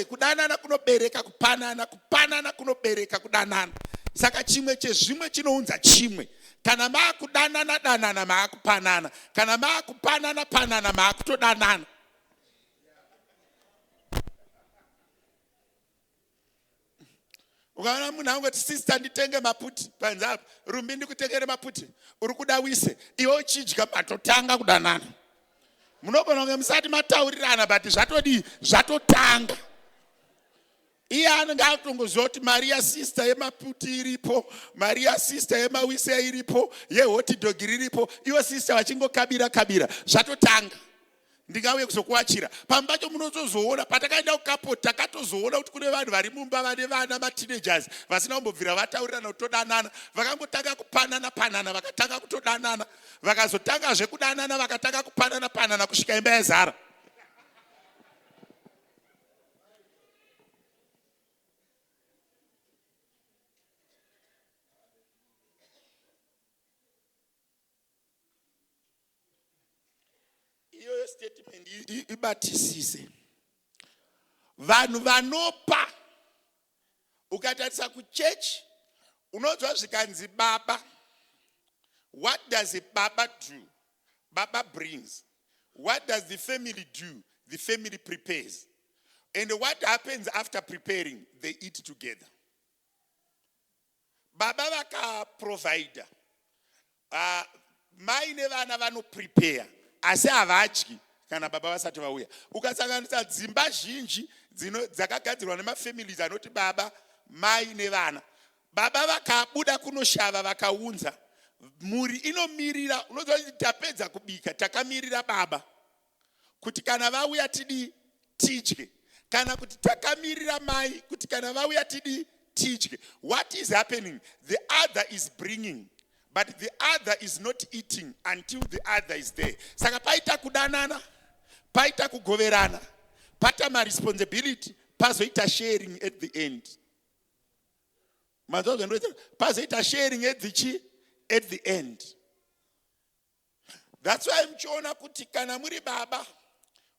Kudanana kunobereka kupanana, kupanana kunobereka kudanana. Saka chimwe chezvimwe chinounza chimwe. Kana maakudanana danana maakupanana. Kana maakupanana panana maakutodanana. Ukaona munhu angoti sister nditenge maputi panze apa, Rumbi ndikutengere maputi, uri kuda wise, iwe uchidya, matotanga kudanana. Munogona kunge musati mataurirana, but zvatodii, zvatotanga. Iye anenge atongoziva kuti mari yasister yemaputi iripo, mari yasister yemawise iripo, yehot dog riripo, iwe sister vachingokabira kabira, zvatotanga. Ndingauye kuzokuwachira. Pamwe pacho munotozoona patakaenda kukapo, takatozoona kuti kune vanhu vari mumba vane vana mateenagers vasina kumbobvira vataurirana kutodanana, vakangotanga kupanana panana, vakatanga kutodanana, vakazotangazve kudanana, vakatanga kupanana panana kusvika imba yazara. Iyoyo statement ibatisise. Vanhu vanopa, ukatarisa kuchechi unonzwa zvikanzi baba. What does a baba do? Baba brings. What does the family do? The family prepares. And what happens after preparing? They eat together. Baba vakaprovider, mai nevana vanoprepare, asi havadyi kana baba vasati vauya. Ukasanganisa dzimba zhinji dzakagadzirwa nemafamilies anoti baba, mai nevana. Baba vakabuda kunoshava vakaunza, mhuri inomirira. Unoziva kuti tapedza kubika, takamirira baba kuti kana vauya tidii, tidye. Kana kuti takamirira mai kuti kana vauya tidii, tidye. What is happening? The other is bringing, but the other is not eating until the other is there. Saka paita kudanana, paita kugoverana, pata maresponsibility, pazoita sharing at the end. Manzwa zvandinoita? Pazoita sharing at the chi? At the end. That's why muchiona kuti kana muri baba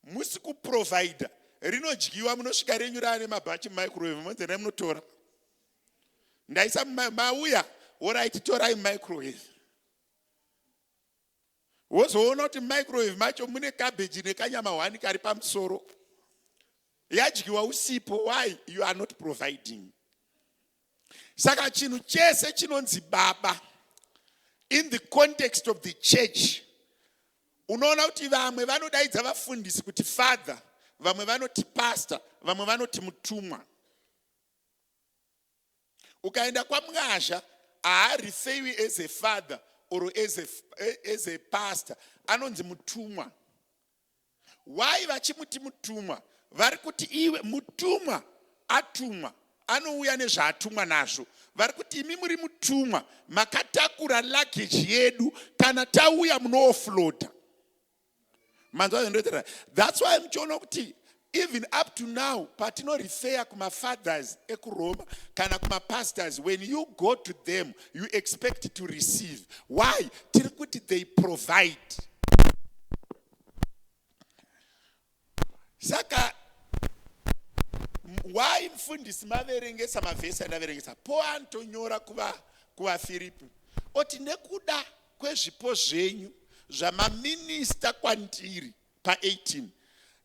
musi kuprovida rinodyiwa, munosvika renyu raane mabhachi mumicrowave, monzi endai munotora. Ndaisa mauya, alright, torai mumicrowave. Wozoona kuti mumicrowave macho mune cabbage nekanyama hwani kari pamusoro. Yadyiwa usipo. Why? You are not providing. Saka chinhu chese chinonzi baba in the context of the church, unoona kuti vamwe vanodaidza vafundisi kuti father, vamwe vanoti pastor, vamwe vanoti mutumwa. Ukaenda kwaMwazha, haarifeiwi as a father or as a pastor, anonzi mutumwa. Why vachimuti mutumwa? Vari kuti iwe mutumwa atumwa anouya nezvaatumwa nazvo. Vari kuti imi muri mutumwa, makatakura luggage yedu, kana tauya munoofloada. Manzwa zvandoitira? That's why muchiona kuti even up to now patinorefer kumafathers ekuRoma kana kumapastors, when you go to them you expect to receive. Why? Tiri kuti they provide. Saka why mufundisi maverengesa mavhesi andaverengesa, po anotonyora kuvaFiripi oti nekuda kwezvipo zvenyu zvamaminista kwandiri pa18,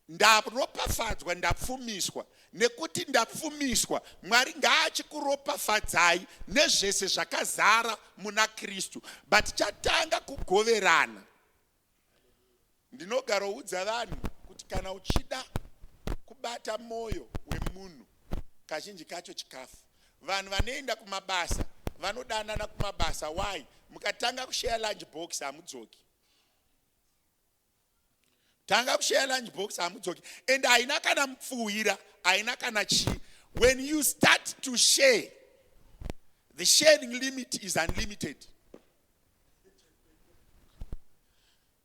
ndaropafadzwa, ndapfumiswa. Nekuti ndapfumiswa, Mwari ngaachikuropafadzai nezvese zvakazara muna Kristu. But chatanga kugoverana. Ndinogaroudza vanhu kuti kana uchida kubata moyo wemunhu, kazhinji kacho chikafu. Vanhu vanoenda kumabasa vanodanana kumabasa. Why? Mukatanga kushare lunch box hamudzoki. Tanga kushare lunch box hamudzoki. And haina kana mupfuwira, haina kana chii. When you start to share, the sharing limit is unlimited.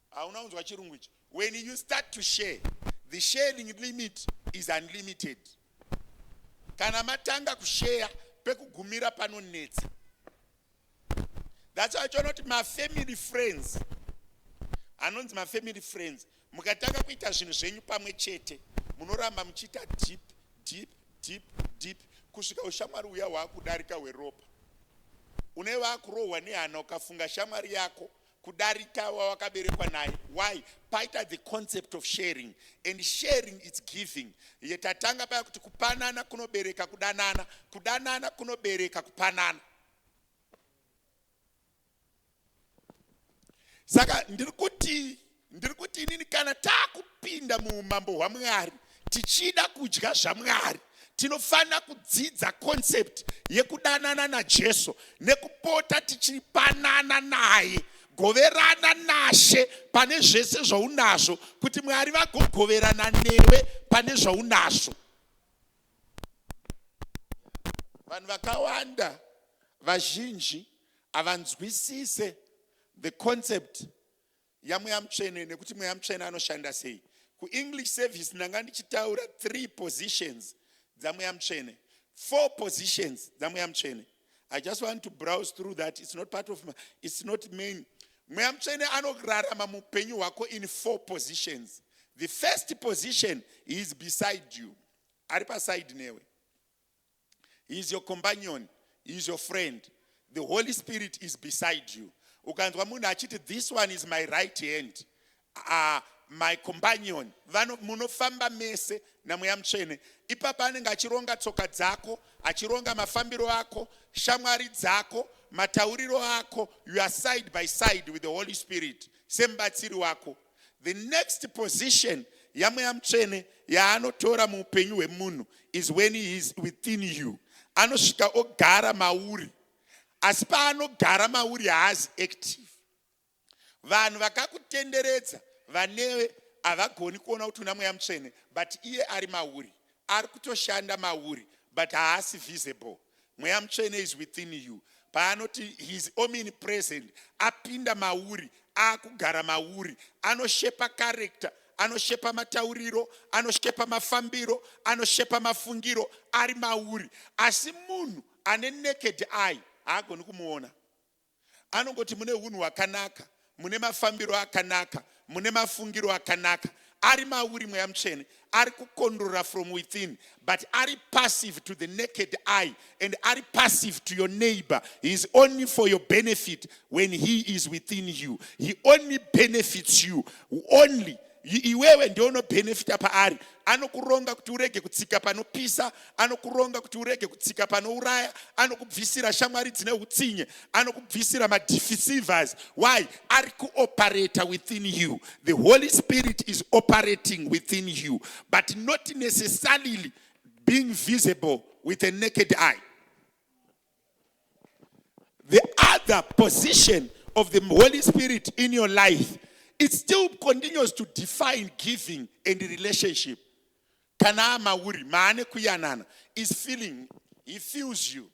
Hauna kunzwa chirungu ichi? When you start to share, The sharing limit is unlimited. Kana matanga kusheya, pekugumira panonetsa. That's why achiona kuti mafamily friends anonzi mafamily friends, mukatanga kuita zvinhu zvenyu pamwe chete, munoramba muchiita deep, deep, deep, deep kusvika ushamwari uya hwaakudarika hweropa. Une vakurohwa nehana ukafunga shamwari yako kudarika wawakaberekwa naye. Why? Paita the concept of sharing, and sharing is giving. Yetatanga paya kuti kupanana kunobereka kudanana, kudanana kunobereka kupanana. Saka ndiri kuti inini, kana taakupinda muumambo hwaMwari, tichida kudya zvaMwari, tinofanira kudzidza concept yekudanana naJesu nekupota tichipanana naye. Goverana nashe pane zvese zvaunazvo kuti Mwari vagogoverana newe pane zvaunazvo. Vanhu vakawanda vazhinji havanzwisise the concept yaMweya Mutsvene nekuti Mweya Mutsvene anoshanda sei. KuEnglish service ndanga ndichitaura three positions dzaMweya Mutsvene, four positions dzaMweya Mutsvene. I just want to browse through that. It's not part of my, it's not main. Mweya Mutsvene anorarama muupenyu hwako in four positions. The first position, he is beside you, ari paside newe. He is your companion, he is your friend. The Holy Spirit is beside you. Ukanzwa munhu achiti, "This one is my right hand, my companion," munofamba mese naMweya Mutsvene. Ipapa anenge achironga tsoka dzako, achironga mafambiro ako, shamwari dzako, matauriro ako. You are side by side with the Holy Spirit semubatsiri wako. The next position yaMweya Mutsvene yaanotora muupenyu hwemunhu is when he is within you. Anosvika ogara mauri, asi paanogara mauri haazi active. Vanhu vakakutenderedza vanewe havagoni kuona kuti una Mweya Mutsvene, but iye ari mauri, ari kutoshanda mauri, but haasi visible. Mweya Mutsvene is within you. Paanoti he is omnipresent, apinda mauri, akugara mauri, anoshepa character, anoshepa matauriro, anoshepa mafambiro, anoshepa mafungiro ari mauri. Asi munhu ane naked eye haagoni kumuona. Anongoti mune unhu hwakanaka, mune mafambiro akanaka, mune mafungiro akanaka. Ari mauri Mweya Mutsvene ari kukondrora from within, but ari passive to the naked eye and ari passive to your neighbor. He is only for your benefit when he is within you. He only benefits you only. Iwewe ndiwe unobhenefita paari. Anokuronga kuti urege kutsika panopisa, anokuronga kuti urege kutsika panouraya, anokubvisira shamwari dzine utsinye, anokubvisira madeceivers. Why? Ari kuoperata within you. The Holy Spirit is operating within you, but not necessarily being visible with a naked eye. The other position of the Holy Spirit in your life, it still continues to define giving and relationship. Kana mauri maane kuyanana is feeling. He feels you.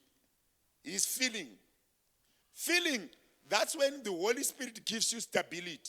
He is feeling. Feeling, that's when the Holy Spirit gives you stability.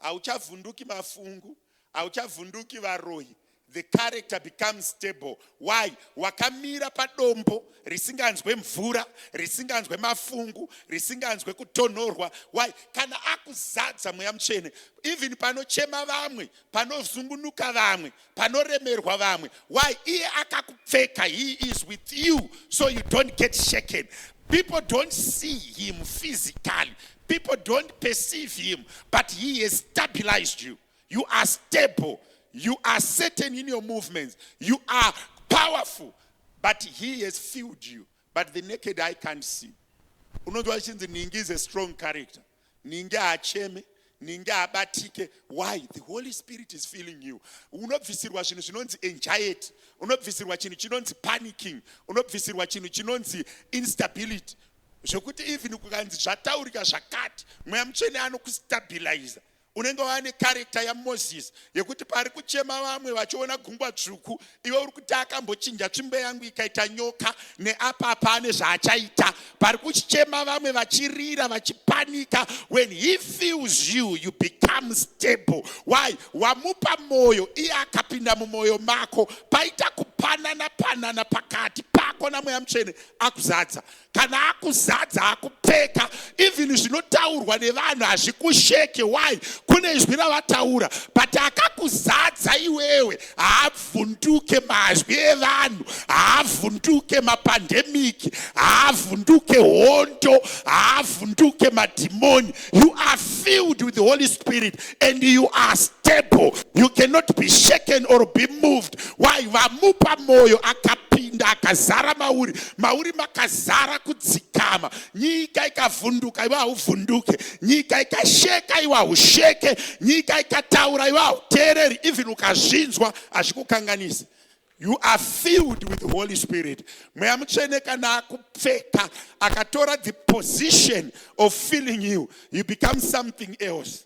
Hauchavhunduki mafungu, hauchavhunduki varoyi. The character becomes stable. Why? Wakamira padombo risinganzwe mvura, risinganzwe mafungu, risinganzwe kutonhorwa. Why? Kana akuzadza Mweya Mutsvene, even panochema vamwe, panozungunuka vamwe, panoremerwa vamwe, why? Iye akakupfeka. He is with you, so you don't get shaken. People don't see him physically, people don't perceive him, but he has stabilized you. You are stable, you are certain in your movements, you are powerful, but he has filled you, but the naked eye can't see. Unonzwa chinzi ningi is a strong character, ningi haacheme, ningi haabatike. Why? The Holy Spirit is filling you. Unobvisirwa zvinhu zvinonzi anxiety, unobvisirwa chinhu chinonzi panicking, unobvisirwa chinhu chinonzi instability, zvekuti even kukanzi zvataurika zvakati, Mweya Mutsvene anokustabiliza. Unenge wava necharacter yaMoses yekuti pari kuchema vamwe vachiona gungwa dzvuku, iwe uri kuti akambochinja tsvimbo yangu ikaita nyoka, neapa pane zvaachaita. Pari kuchema vamwe vachirira vachipanika, when he feels you, you become stable. Why? Wamupa moyo, iye akapinda mumwoyo mako, paita kupanana panana pakati pako naMweya Mutsvene, akuzadza. Kana akuzadza, akupfeka, even zvinotaurwa nevanhu hazvikusheke. Why? Kune izwi ravataura, but akakuzadza iwewe haavhunduke mazwi evanhu, haavhunduke mapandemic, haavhunduke hondo, haavhunduke madhimoni. You are filled with the Holy Spirit and you are stable. You cannot be shaken or be moved. Why? Vamupa moyo, akapinda, akazara mauri. Mauri makazara kudzikama. Nyika ikavhunduka, iwe hauvhunduke. Nyika ikasheka, iwe hausheke. Nyika ikataura, iwe hauteereri. Even ukazvinzwa hazvikukanganisi. You are filled with the Holy Spirit. Mweya Mutsvene kana akupfeka, akatora the position of filling you, you become something else.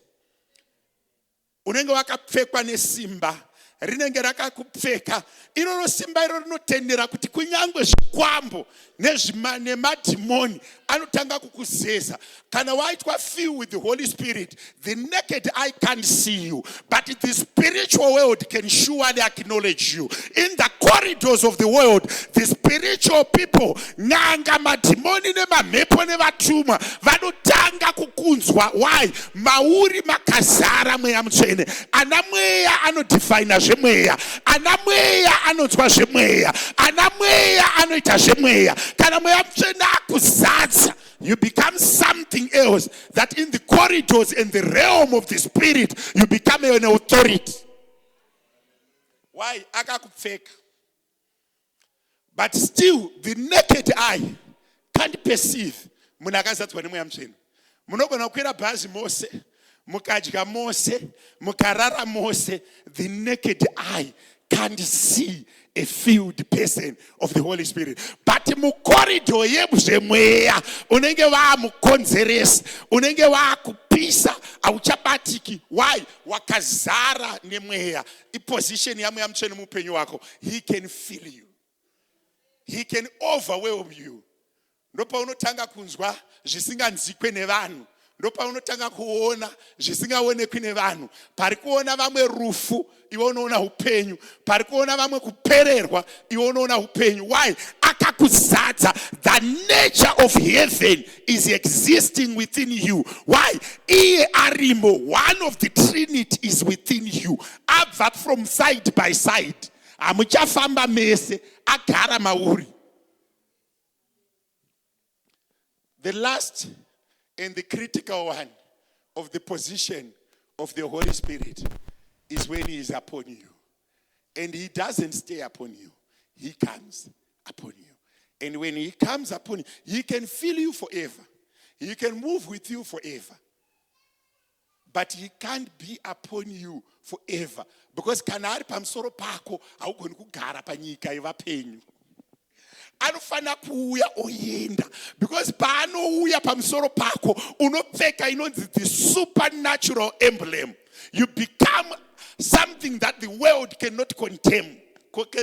Unenge wakapfekwa nesimba rinenge rakakupfeka. Iroro simba iro rinotendera kuti kunyange zvikwambo nemadhimoni anotanga kukuzeza. Kana waitwa filled with the Holy Spirit, the naked eye can't see you, but the spiritual world can surely acknowledge you. In the corridors of the world, the spiritual people, n'anga, madhimoni nemamhepo nevatumwa vanotanga kukunzwa. Why? Mauri makazara Mweya Mutsvene. Ana mweya anodefina zvemweya, ana mweya anonzwa zvemweya, ana mweya anoita zvemweya. Kana Mweya Mutsvene akuzadza, you become something else, that in the corridors and the realm of the spirit you become an authority. Why? Akakupfeka. But still the naked eye can't perceive munhu akazadzwa neMweya Mutsvene. Munogona kukwira bhazi mose, mukadya mose, mukarara mose, the naked eye can't see a filled person of the Holy Spirit. But mucorridor yezvemweya unenge waamukonzeresa, unenge waakupisa, hauchabatiki. Why? Wakazara nemweya. Iposition yaMweya Mutsvene muupenyu wako, he can feel you, he can overwhelm you. Ndopaunotanga kunzwa zvisinganzikwe nevanhu, ndopaunotanga kuona zvisingaonekwi nevanhu. Pari kuona vamwe rufu, iwe unoona upenyu. Pari kuona vamwe kupererwa, iwe unoona upenyu. Why? Akakuzadza. The nature of heaven is existing within you. Why? Iye arimo. One of the Trinity is within you. Abva from side by side, hamuchafamba mese, agara mauri. The last and the critical one of the position of the Holy Spirit is when he is upon you. And he doesn't stay upon you, he comes upon you. And when he comes upon you, he can fill you forever, he can move with you forever, but he can't be upon you forever, because kana ari pamusoro pako haugoni kugara panyika yevapenyu. Anofanira kuuya oenda, because paanouya pamusoro pako unopfeka inonzi the supernatural emblem. You become something that the world cannot contain,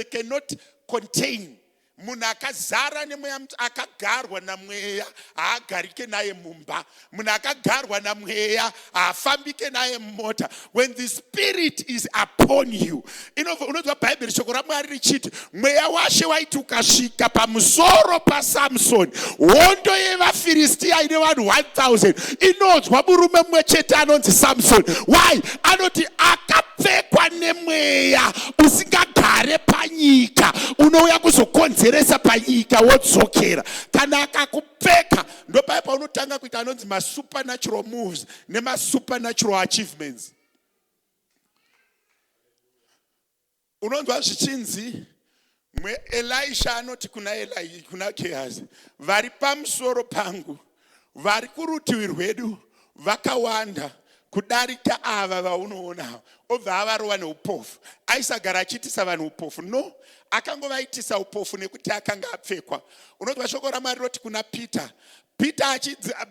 cannot contain. Munhu akazara nemweya, akagarwa namweya, haagarike naye mumba. Munhu akagarwa namweya haafambike naye mumota. When the Spirit is upon you, unonzwa Bhaibheri, shoko raMwari richiti mweya washe waiti ukasvika pamusoro paSamsoni, hondo yevaFiristiya ine vanhu 1000 inonzwa murume mumwe chete anonzi Samsoni. Why? Anoti akapfekwa nemweya usingagare panyika, unouya kuzokonzeresa panyika wodzokera. Kana akakupfeka, ndopai paunotanga kuita anonzi masupernatural moves nemasupernatural achievements. Unonzwa zvichinzi Elisha anoti kuna Eli, kuna Gehazi, "Vari pamusoro pangu, vari kurutivi rwedu vakawanda kudarika ava vaunoona." Obva avarova neupofu. Aisagara achiitisa vanhu upofu, no. Akangovaitisa upofu nekuti akanga apfekwa. Unonzwa shoko raMwari roti kuna Peter, Peter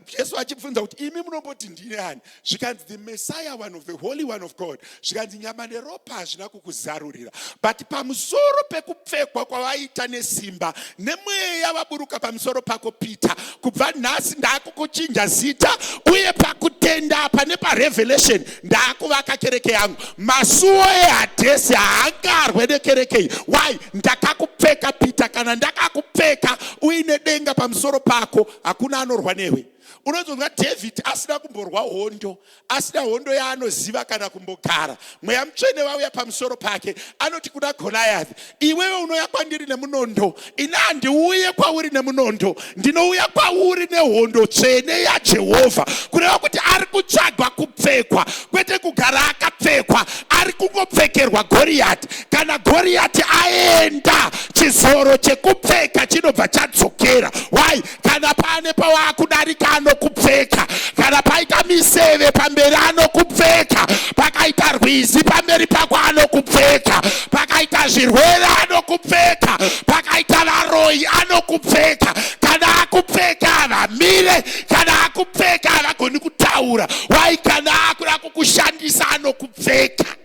Jesu achibvunza kuti imi munomboti ndini ani? Zvikanzi the Messiah, one of the Holy One of God. Zvikanzi nyama neropa hazvina kukuzarurira, but pamusoro pekupfekwa kwavaita nesimba nemweya vaburuka pamusoro pako Peter, kubva nhasi ndakukuchinja zita, uye pakutenda apa neparevelation ndakuvaka kereke yangu. Masuo eHadhesi haangarwe nekereke iyi. Why? Ndakakupfeka Peter. Kana ndakakupfeka uine denga pamusoro pako, hakuna anorwa newe. Unozonzwa David asina kumborwa hondo, asina hondo yaanoziva kana kumbogara, Mweya Mutsvene vauya pamusoro pake, anoti kuna Goliath, "Iwewe unouya kwandiri nemunondo, ini handiuye kwauri nemunondo, ndinouya kwauri nehondo tsvene yaJehovha." Kureva kuti ari kutsvagwa kupfekwa, kwete kugara akapfekwa. Ari kungopfekerwa Goriyati. Kana Goriyati aenda, chizoro chekupfeka chinobva chadzokera. Why? Kana pane pawakudarika, anokupfeka. Kana paita miseve pamberi, anokupfeka. Pakaita rwizi pamberi pako, anokupfeka. Pakaita zvirwere, anokupfeka. Pakaita varoyi, anokupfeka. Kana akupfeka, havamire. Kana akupfeka, havagoni kutaura. Why? Kana akuda kukushandisa, anokupfeka.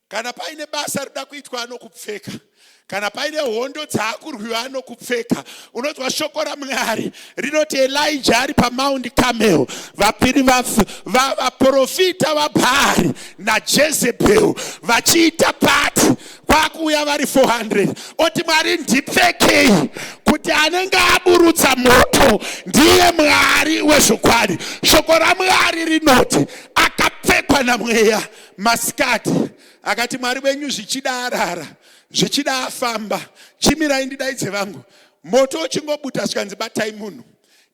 Kana paine basa rida kuitwa, anokupfeka. Kana paine hondo dzaakurwiwa, anokupfeka. Unonzwa shoko raMwari rinoti Elija ari paMount Carmel, vapiri, vaprofita vaBhaari naJezebhel vachiita party, kwakuuya vari 400. Oti, "Mwari, ndipfekei kuti anenge aburutsa moto ndiye Mwari wezvokwadi." Shoko raMwari rinoti akapfekwa namweya masikati, akati, "Mwari wenyu zvichida arara, zvichida afamba, chimirai ndidaidze vangu." Moto uchingobuta, zvikanzi, "Batai munhu."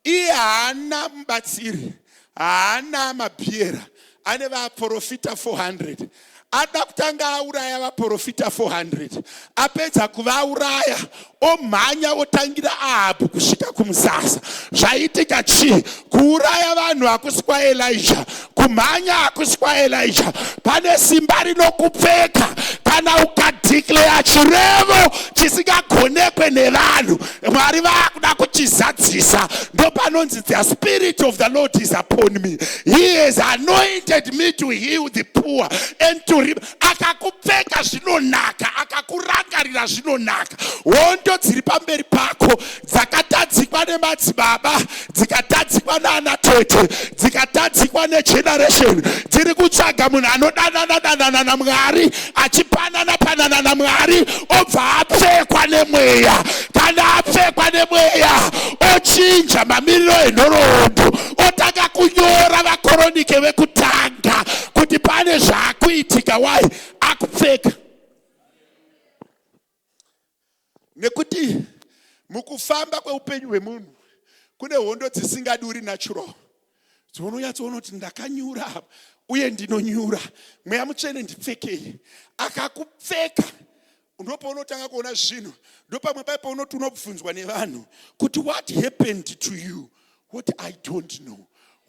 Iye haana mubatsiri, haana mabhiyera, ane vaprofita 400. Ada kutanga auraya vaprofita 400. Apedza kuvauraya, omhanya, otangira Ahabhu kusvika kumusasa. Zvaitika chii? Kuuraya vanhu hakusi kwaElija, kumhanya hakusi kwaElija. Pane simba rinokupfeka. Kana ukadeclare chirevo chisingagonekwe nevanhu, Mwari vaakuda kuchizadzisa. Ndopanonzi, "The Spirit of the Lord is upon me. He has anointed me to heal the poor and to." Akakupfeka zvinonaka, akakurangarira zvinonaka. Hondo dziri pamberi pako dzakatadzikwa nemadzibaba, dzikatadzikwa naana tete, dzikatadzikwa negeneration, dziri kutsvaga munhu anodanana danana naMwari, achipanana panana naMwari, obva apfekwa nemweya. Kana apfekwa nemweya, ochinja mamiriro enhoroondo, otanga kunyora vaKoronike vekutanga kuti pane zvaakuitika. Why? Akupfeka. Nekuti mukufamba kweupenyu hwemunhu kune hondo dzisingadi uri natural, dzounonyatsoona kuti ndakanyura apa uye ndinonyura. Mweya Mutsvene, ndipfekei. Akakupfeka, ndopaunotanga kuona zvinhu. Ndopamwe pai paunoti unobvunzwa nevanhu kuti, "What happened to you?" What? "I don't know."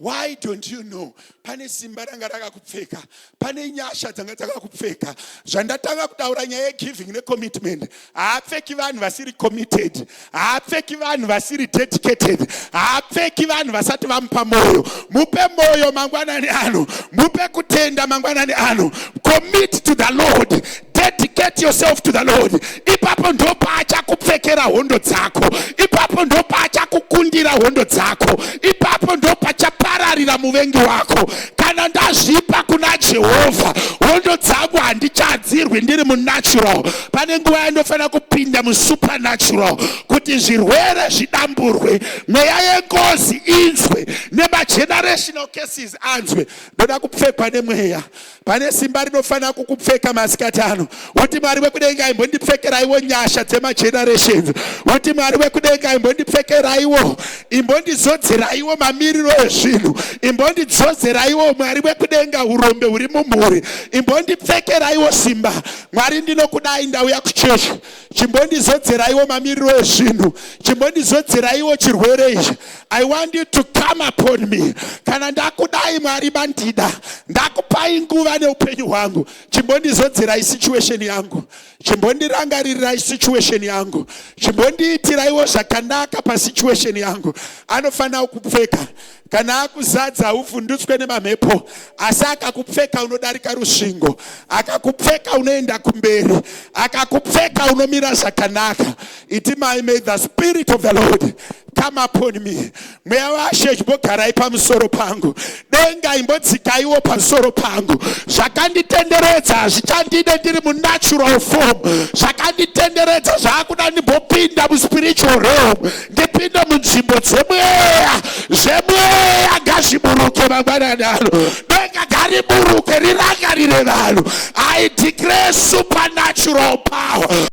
"Why don't you know?" Pane simba ranga rakakupfeka, pane nyasha dzanga dzakakupfeka. Zvandatanga kutaura, nyaya yegiving necommitment. Haapfeki vanhu vasiri committed, haapfeki vanhu vasiri dedicated, haapfeki vanhu vasati vamupa mwoyo. Mupe mwoyo mangwanani ano, mupe kutenda mangwanani ano. Commit to the Lord, dedicate yourself to the Lord. Ipapo ndopaachakupfekera hondo dzako, ipapo ndopaachakukundira hondo dzako, ipapo ndopachapararira muvengi wako. Kana ndazvipa kuna Jehovha, hondo dzangu handichadzirwi ndiri munatural. Pane nguva yandofanira kupinda musupernatural kuti zvirwere zvidamburwe, mweya yengozi inzwe, nemagenerational curses anzwe. Ndoda kupfekwa nemweya. Pane simba rinofanira kukupfeka masikati ano. Woti, "Mwari wekudenga, imbondipfekeraiwo nyasha dzemagenerations." Woti, "Mwari wekudenga, imbondipfekeraiwo, imbondizodzeraiwo mamiriro ezvinhu, imbondidzozeraiwo, Mwari wekudenga, urombe huri mumhuri. Imbondipfekeraiwo simba. Mwari, ndinokudai, ndauya kuchechi, chimbondizodzeraiwo mamiriro ezvinhu, chimbondizodzeraiwo chirwere ichi. I want you to come upon me. Kana ndakudai, Mwari, mandida, ndakupai nguva neupenyu hwangu, chimbondizodzerai situation yangu." Chimbondirangarirai situation yangu, chimbondiitiraiwo zvakanaka pasituation yangu. Anofanira kukupfeka. Kana akuzadza hauvhundutswe nemamhepo, asi akakupfeka unodarika rusvingo, akakupfeka unoenda kumberi, akakupfeka unomira zvakanaka. Iti mai, may the spirit of the Lord come upon me. Mweya waShe, chimbogarai pamusoro pangu. Denga, imbodzikaiwo pamusoro pangu. Zvakanditenderedza hazvichandide ndiri munatural form. Zvakanditenderedza zvaakuda ndimbopinda muspiritual realm, ndipinde munzvimbo dzemweya. Zvemweya ngazviburuke mangwanani ano. Denga ngariburuke rirangarire vanhu. I declare supernatural power.